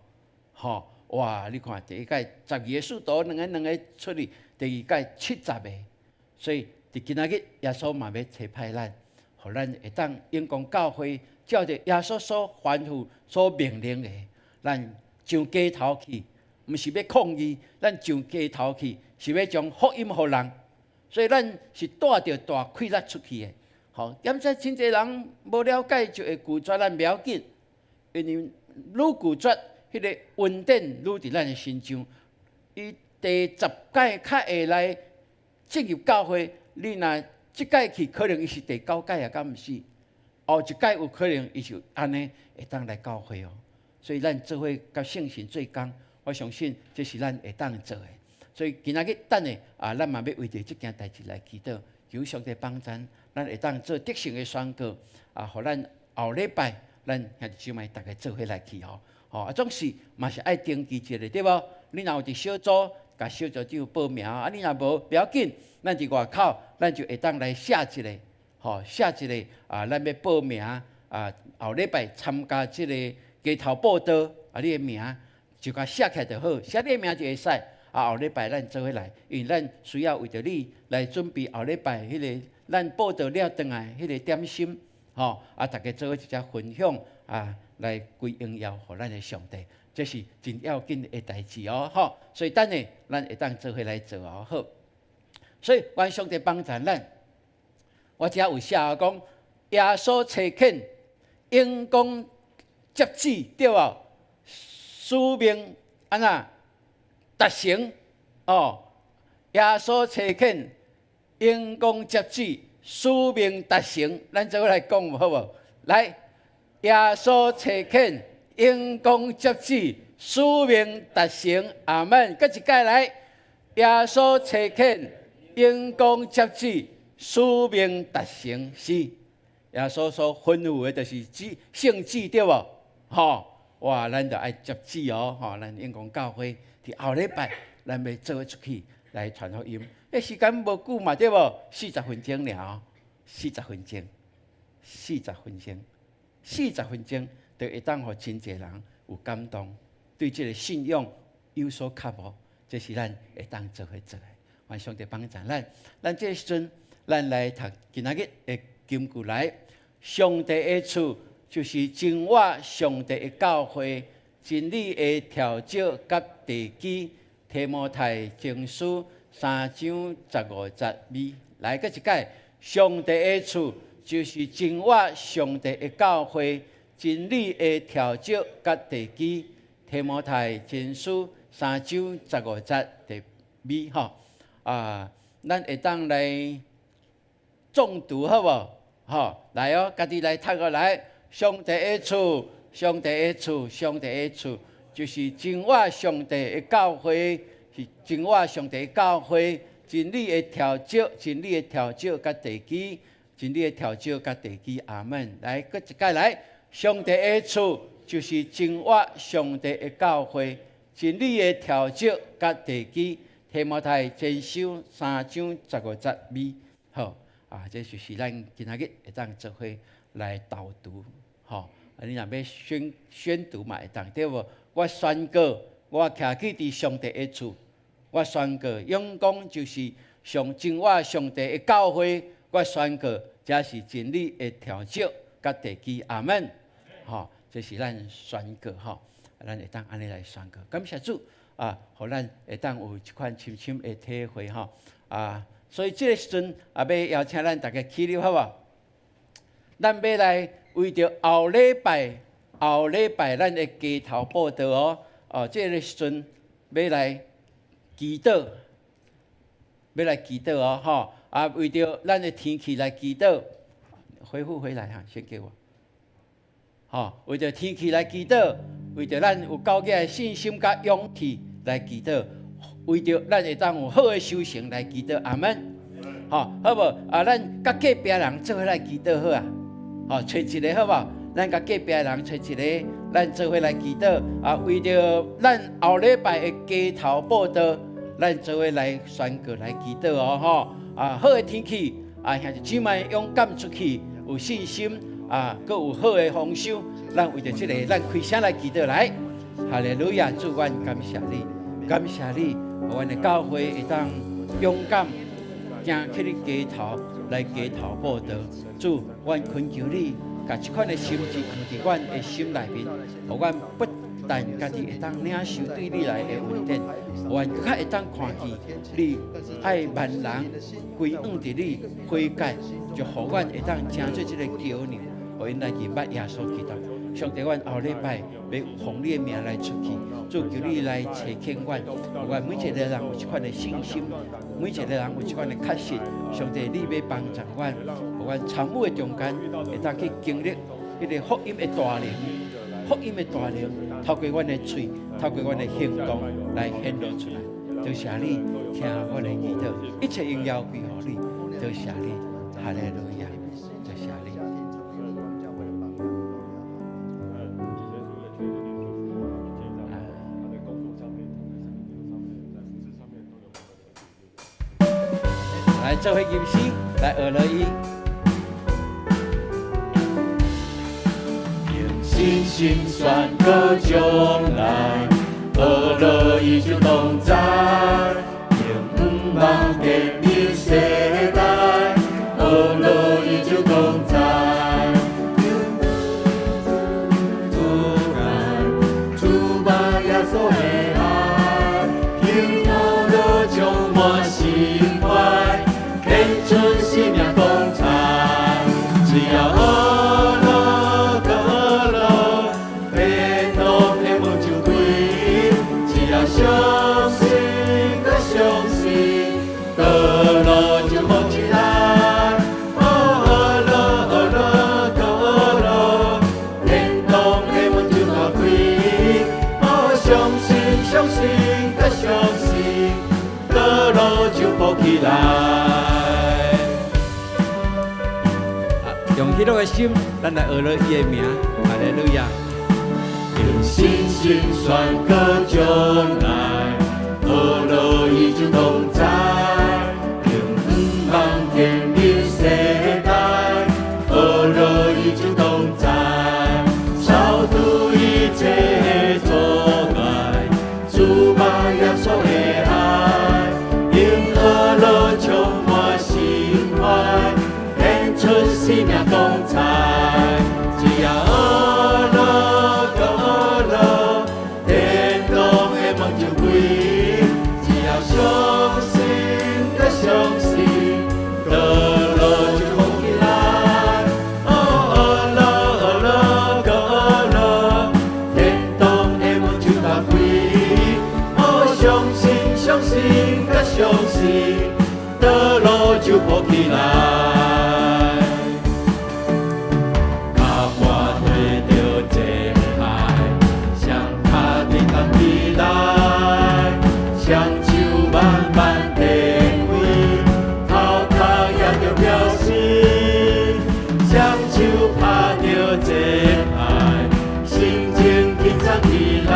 吼。哇！你看，第一擺12個使徒，兩个兩个出去；第二擺70個，所以佇今仔日，耶穌嘛欲差派咱，予咱會當永光教會照著耶穌所吩咐、所命令的，咱上街頭去，毋是欲抗議，咱上街頭去是欲將福音予人，所以咱是帶著大氣力出去的。吼，點解真濟人無了解就會拒絕咱？袂要緊，因為愈拒絕，彼个恩典愈佇咱的身上，伊第十擺較會來進入教會。你若這擺去，可能伊是第九擺啊，敢毋是？後一擺有可能伊就按呢會當來教會哦。所以咱做伙佮聖神做工，我相信這是咱會當做的。所以今仔日等下啊，咱嘛欲為著這件代誌來祈禱，求上帝幫贊，咱會當做得勝的宣告啊，予咱後禮拜咱兄弟姊妹逐家做伙來去哦。吼啊，總是嘛是愛登記一下，對無？你若有佇小組，共小組長報名啊。你若無，袂要緊，咱佇外口，咱就會當來寫一个，吼，寫一个啊，咱欲報名啊，後禮拜參加這个街頭佈道啊，你的名就共寫起來就好，寫你的名就會使。啊，後禮拜咱做伙來，因為咱需要為著你來準備後禮拜彼个咱佈道了轉來彼个點心，吼啊，逐家做伙一齊分享啊。來歸榮耀予咱的上帝，這是真要緊的代誌哦，吼！所以等下咱會當做伙來做哦，好。所以願上帝幫助咱。我遮有寫講，耶穌差遣永光接旨對無？使命按怎達成？哦，耶穌差遣永光接旨，使命達成。咱做伙來講好無？來。耶穌差遣，永光接旨，使命達成。阿門。閣一擺來，耶穌差遣，永光接旨，使命達成。是耶穌所吩咐的，就是旨聖旨對無？吼，哇，咱就愛接旨哦，吼，咱永光教會佇後禮拜，咱欲做伙出去來傳福音。彼時間無久嘛，對無？四十分鐘爾，四十分鐘，四十分鐘。四十分鐘，就會當予真濟人有感動，對這个信仰有所渴慕，這是咱會當做伙做的。願上帝幫助咱。咱這个時陣，咱來讀今仔日的金句來。上帝的厝就是真活上帝的教會，真理的柱石佮地基。提摩太前書三章十五節尾，來閣一擺。上帝的厝就是真活上帝的教會，真理的柱石佮地基。提摩太前書三章十五節的尾吼啊，咱會當來誦讀好無？吼，來哦，家己來讀過來。上帝的厝，上帝的厝，上帝的厝，就是真活上帝的教會，是真活上帝的教會，真理的柱石，真理的柱石佮地基，真理的柱石佮地基。阿門。來，閣一擺來。上帝的厝就是真活上帝的教會，真理的柱石佮地基。提摩太前書三章十五節尾，好啊，這就是咱今仔日會當做伙來導讀，吼。啊，你若欲宣讀嘛會當，對無？我宣告，我徛起佇上帝的厝，我宣告，永光就是上真活上帝的教會，我宣告，這是真理的柱石佮地基，阿門。吼，這是咱宣告吼，咱會當按呢來宣告。感謝主啊，予咱會當有這款深深的體會吼啊！所以這个時陣啊，欲邀請咱逐家起立好無？咱欲來為著後禮拜，後禮拜咱的街頭佈道哦，哦，這个時陣欲來祈禱，欲來祈禱哦，吼啊，為著咱的天氣來祈禱，恢復回來哈，先給我。吼，為著天氣來祈禱，為著咱有夠額的信心佮勇氣來祈禱，為著咱會當有好的收成來祈禱，阿門。吼，好無？啊，咱佮隔壁人做伙來祈禱好啊。吼，揣一个好無？咱佮隔壁人揣一个，咱做伙來祈禱。啊，為著咱後禮拜的街頭佈道，咱做伙來宣告來祈禱哦，吼。啊，好的天氣，啊，兄弟姊妹勇敢出去，有信心。啊，閣有好的豐收，咱為著這个，咱開聲來祈禱來。哈利路亞，主，阮感謝你，感謝你，予阮的教會會當勇敢行去你街頭來街頭佈道。主，阮懇求你，共這款的心志放佇阮的心內面，予阮不但家己會當領受對你來的恩典，予阮閣較會當看見你愛萬人歸向佇你悔改，就予阮會當成做這个橋梁。予𪜶來認捌耶穌基督。上帝，阮後禮拜欲奉你的名來出去，主求你來差遣阮，予阮每一个人有這款的信心，每一个人有這款的確信。上帝，你欲幫助阮，予阮參與的中間，會當去經歷彼个福音的大能，福音的大能，透過阮的喙，透過阮的行動來顯露出來。多謝你聽阮的祈禱，一切榮耀歸予你。多謝你，哈利路亞，多謝你。來，做伙吟詩，來學落伊。用信心宣告將來，學落伊就同在，用向望建立世代，學落伊就同在。主愛，主把耶穌的愛，幸福樂充滿心懷，獻出生命光彩。只要學樂閣學樂，天堂的門就開。只要相信閣相信，道路就好起來。哦，學樂學樂閣學樂，天堂的門就打開。哦，相信相信閣相信，道路就鋪起來。用喜樂的心，咱來學落伊的名，哈利路亞。用信心宣告將來，學落伊就同在，用向望建立世代，學落伊就同在。生命光彩。只要学乐阁学乐，天堂的门就开。只要相信阁相信，道路就好起来。哦，学乐学乐阁学乐，天堂的门就打开。哦，相信相信阁相信，道路就铺起来。跤步缀著节拍，双跤振动起来，双手慢慢展开，头壳也著表示，双手拍著节拍，心情轻松起来，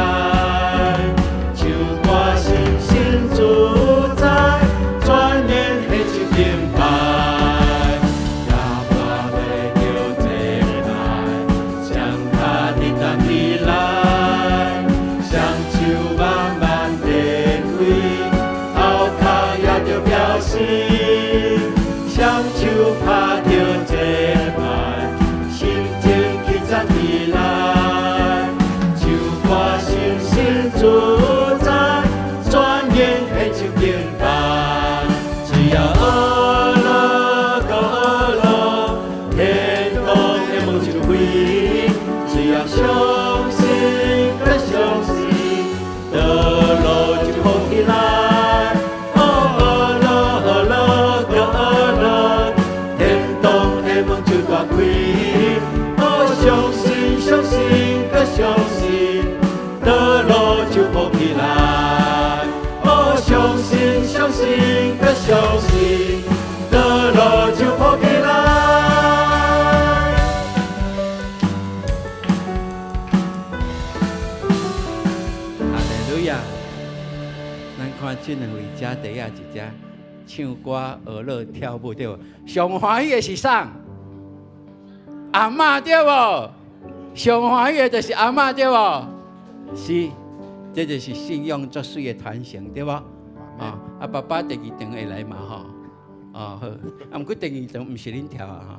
唱歌心心自在，全然献手敬拜。跤步缀著节拍，双跤振动起来，双手慢慢展开，头壳也著表示，双手拍著节拍，心情轻松起来，唱歌心心自在，全然献手敬拜。只要学乐阁学乐，天堂的门就开。只要相信阁相信，道路就铺起来。哦，学乐学乐阁学乐，天堂的门就大开。哦，相信相信阁相信，道路就铺起来。哦，相信相信阁相信，道路就铺起来。哈利路亚！咱看這兩位姐弟仔一只唱歌、學樂、跳舞對無？上歡喜的是啥？阿嬤對無？上歡喜的就是阿嬤對無？是，這就是信仰足媠的傳承對無？啊，啊爸爸第二場會來嘛吼？哦好，啊毋過第二場毋是恁跳啊吼？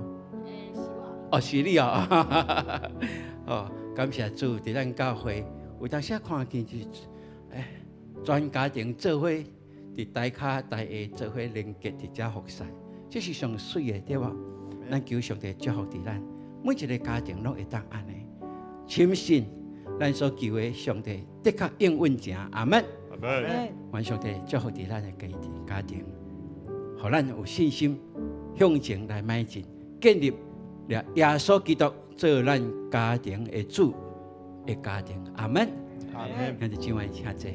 哦，是你哦，哦，感謝主，佇咱教會有當時看見就是，欸，全家庭做伙佇台跤台下做伙連結佇遮服侍，這是上媠的對無？咱求上帝祝福佇咱每一個家庭攏會當按呢，深信咱所求的上帝的確應允成，阿門。阿門。願上帝祝福佇咱的家庭，家庭，予咱有信心向前來邁進，建立了耶穌基督做咱家庭的主的家庭，阿門。阿門。兄弟姊妹，請坐。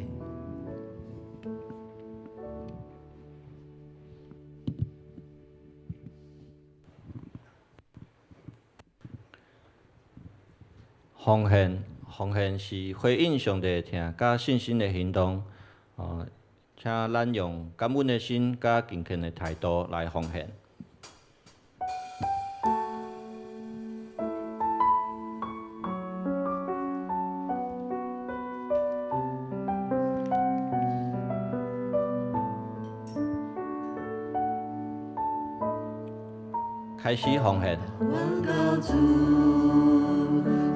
奉獻，奉獻是回應上帝疼佮信心的行動。哦，請咱用感恩的心佮敬虔的態度來奉獻。開始奉獻。阮到主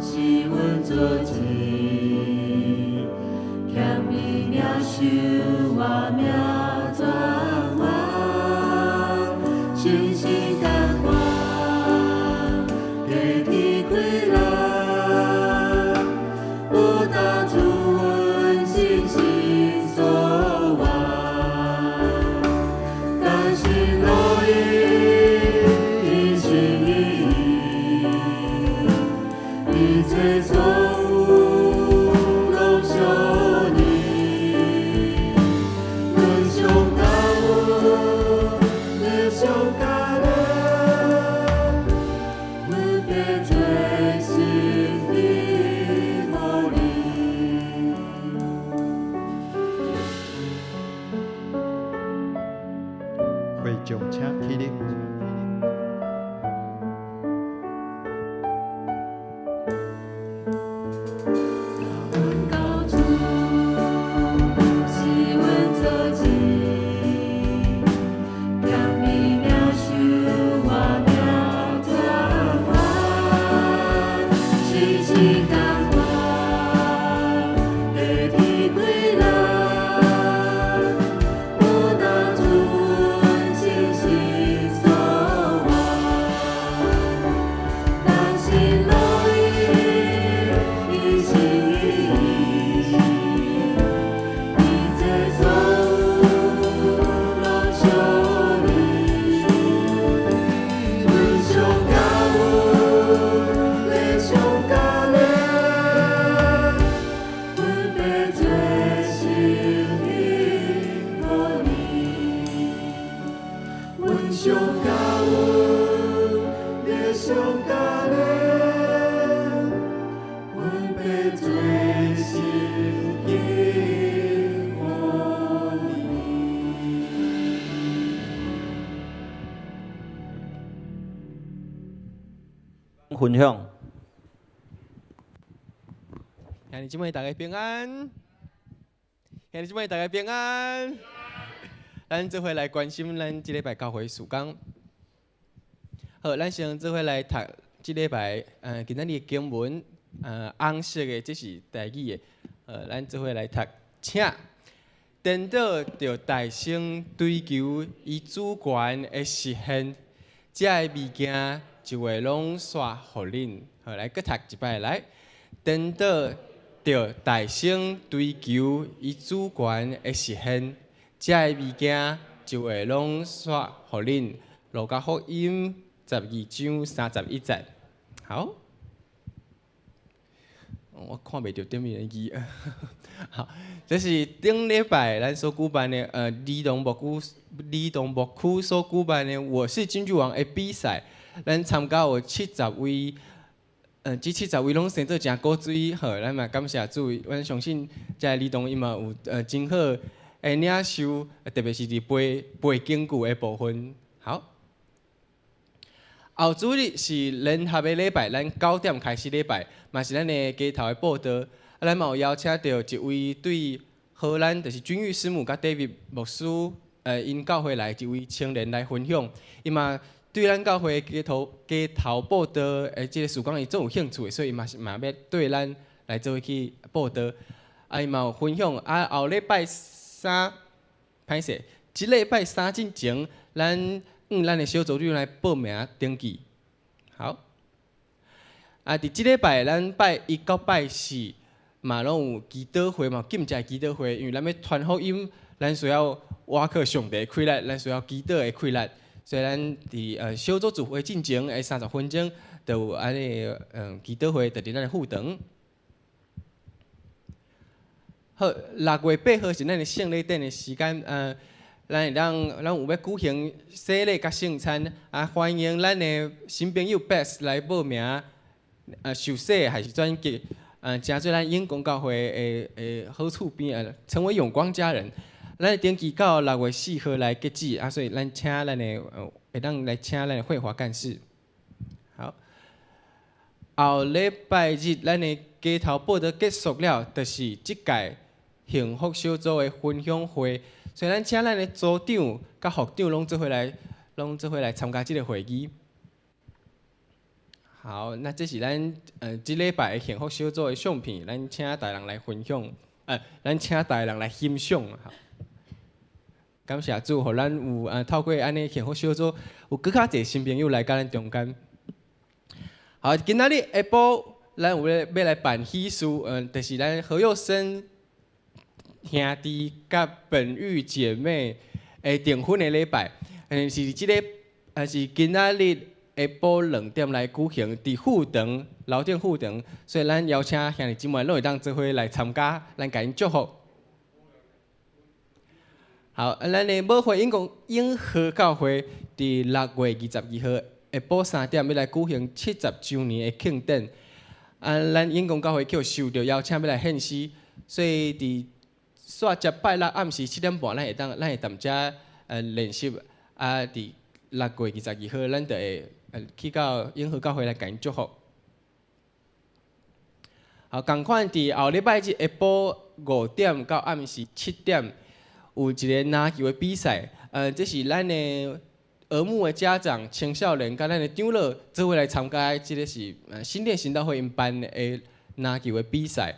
是阮做主，欠伊領受活命泉源，信心甘願，加添開來，報答主阮信心所願，甘心樂意。一切所有攏屬你，阮上感恩，分享。兄弟姊妹，大家平安。兄弟姊妹，大家平安。咱做伙來關心咱這禮拜教會事工。好，咱先做伙來讀這禮拜，今仔日的經文，紅色的，這是台語的。咱做伙來讀，請顛倒著大聲追求伊主權的實現，這个物件就會攏煞予恁。好，來閣讀一擺來，顛倒著大聲追求伊主權的實現，這个物件就會攏煞予恁。路加福音12章31節。好，我看袂著頂面的字。好，這是頂禮拜咱所舉辦的，兒童牧區所舉辦的《我是金句王》的比賽，咱參加有七十位，這七十位攏生做誠古錐，好，咱嘛感謝主，阮相信這个兒童伊嘛有真好的領受，特別是佇背背經句的部分。好，後主日是聯合的禮拜，咱9點開始禮拜，嘛是咱的街頭的報道。啊，咱嘛有邀請著一位對荷蘭，就是君玉師母佮 David 牧師，𪜶教會來一位青年來分享，伊嘛對咱教會街頭報道的這个事工，伊足有興趣的，所以伊嘛是嘛欲對咱來做伙去報道。啊，伊嘛有分享。啊，後禮拜三，歹勢，這禮拜三進前，咱向咱的小組長來報名登記。好。啊，佇這禮拜咱拜一到拜四嘛攏有祈禱會嘛，禁食祈禱會，因為咱欲傳福音，咱需要倚靠上帝的氣力，咱需要祈禱的氣力。所以咱佇小組聚會進前的30分鐘，就有按呢祈禱會，就佇咱的副堂。好，6月8號是咱的聖禮典的時間，咱會當咱有欲舉行洗禮佮聖餐，啊，歡迎咱的新朋友 Best 來報名，受洗還是轉籍，成做咱永光教會的好厝邊，成為永光家人。咱登記到6月4號來截止，啊，所以咱請咱的會當來請咱的慧華幹事。好，後禮拜日咱的街頭報道結束了，就是這屆幸福小組的分享會，所以咱請咱的組長佮副長攏做伙來參加這个會議。好，那這是咱這禮拜的幸福小組的相片，咱請大人來分享，咱請大人來欣賞。感謝主，予咱有透過按呢幸福小組，有閣較濟新朋友來佮咱中間。好，今仔日下晡，咱有咧欲來辦喜事，就是咱何佑生兄弟佮本玉姐妹的訂婚的禮拜，是這个，是今仔日下晡2點來舉行，佇副堂樓頂副堂，所以咱邀請兄弟姊妹攏會當做伙來參加，咱共𪜶祝福。好，啊，咱的母會永和教會佇6月22號下晡3點欲來舉行70週年的慶典。啊，咱永光教會去受著邀請欲來獻詩，所以佇煞接拜六暗時7點半，咱會踮遮練習。啊，佇6月22號，咱就會去到永和教會來共𪜶祝福。好，仝款佇後禮拜日下晡5點到暗時7點，有一个籃球的比賽，這是咱的兒牧的家長、青少年佮咱的長老做伙來參加，這个是新店行道會𪜶辦的籃球的比賽，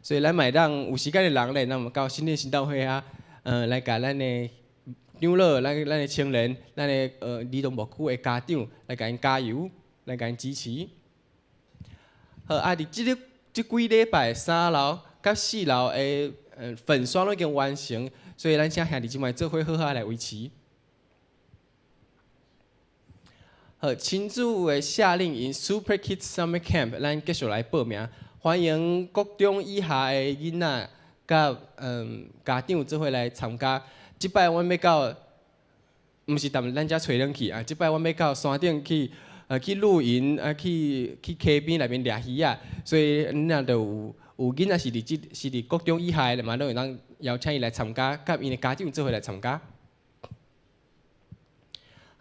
所以咱嘛會當有時間的人咧，咱嘛到新店行道會啊，來共咱的長老、咱的青年、咱的兒童牧區的家長來共𪜶加油，來共𪜶支持。好，啊，佇這个這幾禮拜三樓佮四樓的粉刷攏已經完成。所以咱請兄弟姊妹做伙好好來維持。好，親子的夏令營 Super Kids Summer Camp，咱繼續來報名，歡迎國中以下的囡仔佮家長做伙來參加。這擺阮欲到，毋是踮咱遮吹冷氣啊，這擺阮欲到山頂去露營啊，去溪邊內面掠魚仔，所以恁若著有囡仔是佇國中以下的，嘛攏會當邀請伊來參加，佮𪜶的家長做伙來參加。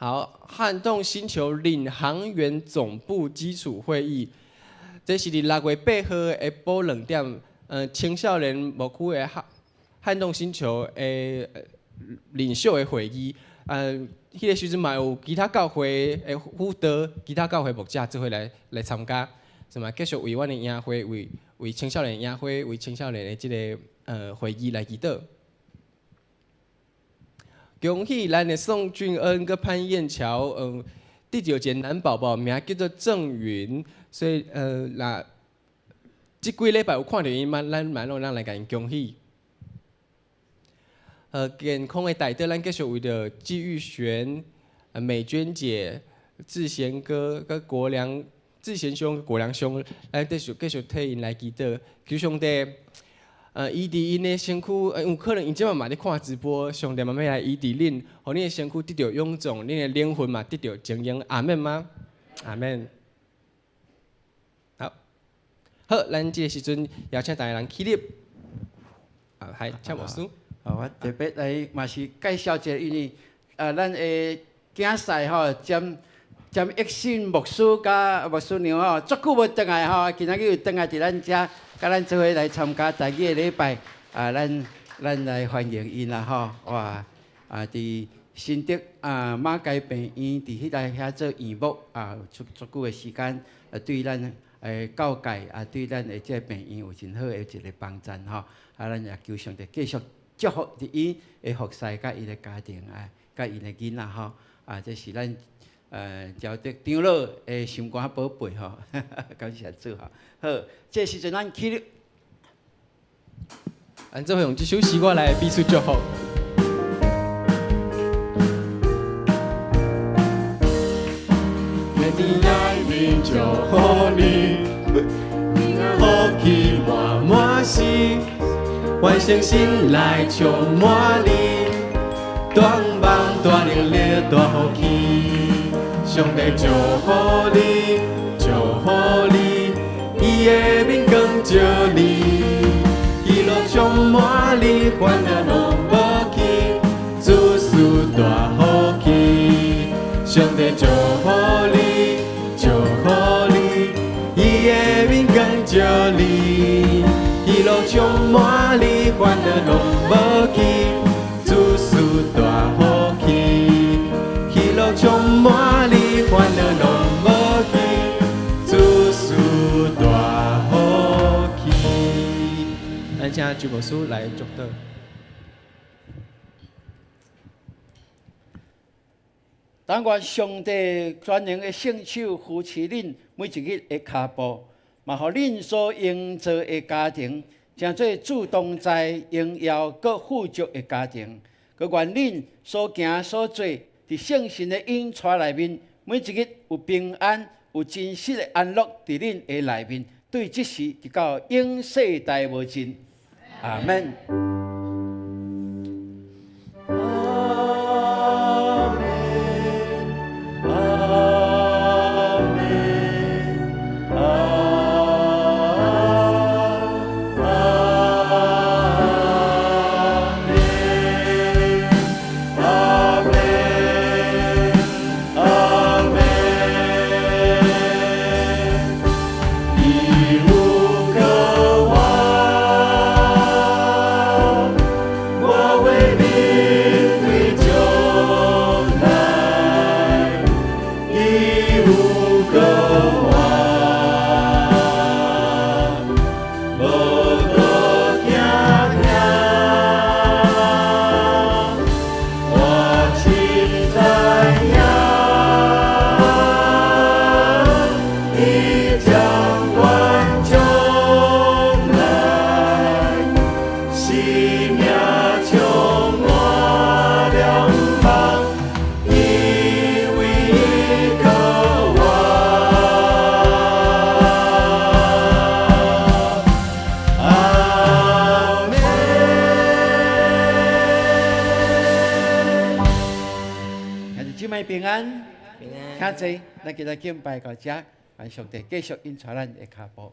好，撼動星球領航員總部基礎會議，這是佇6月8號下晡2點，青少年牧區的撼動星球的領袖的會議，彼個時陣嘛有其他教會的輔導，其他教會牧者做伙來參加，是嘛？繼續為阮的營會，為青少年營會，為青少年的這个會議來祈禱。恭喜咱的宋俊恩佮潘燕橋，得著一个男寶寶，名叫做鄭雲，所以若這幾禮拜有看著𪜶嘛，咱嘛攏咱來共𪜶恭喜。健康的代禱，咱繼續為著季玉璇、美娟姐、志賢哥、佮國良、志賢兄、國良兄，咱繼續替𪜶來祈禱，求上帝。醫治𪜶的身軀，有可能𪜶這擺嘛咧看直播，上帝嘛欲來醫治恁，予恁的身軀得著勇壯，恁的靈魂嘛得著晶瑩，阿們嗎？阿們。好，好，咱這个時陣邀請逐家人起立。啊，係，請牧師。啊，我特別來嘛是介紹一下，因為咱的囝婿吼，詹益信牧師佮牧師娘吼，足久無轉來吼，今仔日又轉來佇咱遮，佮咱做伙來參加台語的禮拜，啊，咱來歡迎𪜶啦吼，哇，啊，佇新竹啊馬偕病院佇彼內遐做院牧啊，足足久的時間，啊，對咱的教界啊，對咱的這個病院有真好的一个幫贊吼，啊，咱也求上帝繼續祝福佇伊的服侍佮伊的家庭啊，佮𪜶的囡仔吼，啊，這是咱朝德長老的心肝寶貝吼，感謝主吼。好，這時陣咱起立，咱做伙用這首詩歌來彼此祝福。願你愛民祝福你，福氣滿滿時，願聖神來充滿你，大夢大能力大福氣，上帝祝福你，祝福你，伊的面光照你，喜樂充滿你，煩惱攏無去，諸事大福氣，上帝祝福你，祝福你，伊的面光照你，喜樂充滿你，煩惱攏無去，諸事大福氣，喜樂充滿你，煩惱攏無去，諸事大福氣。咱請周牧師來祝禱。但願上帝全能的聖手扶持恁每一日的跤步，嘛予恁所營造的家庭，成做主同在榮耀閣富足的家庭。閣願恁所行所做，佇聖神的引帶內面，每一日有平安、有真實的安樂佇恁的內面，對這時直到永世代無盡。阿們。阿們，阿們，阿們，阿們，阿們，一無渴望，我會面對將來，一無渴望，無閣驚嚇，我深知影，伊掌管將來，生命充滿了盼望，因為伊渴望。阿們。兄弟姊妹平安，平安。請坐，咱今日敬拜到這，願上帝繼續引帶咱的跤步。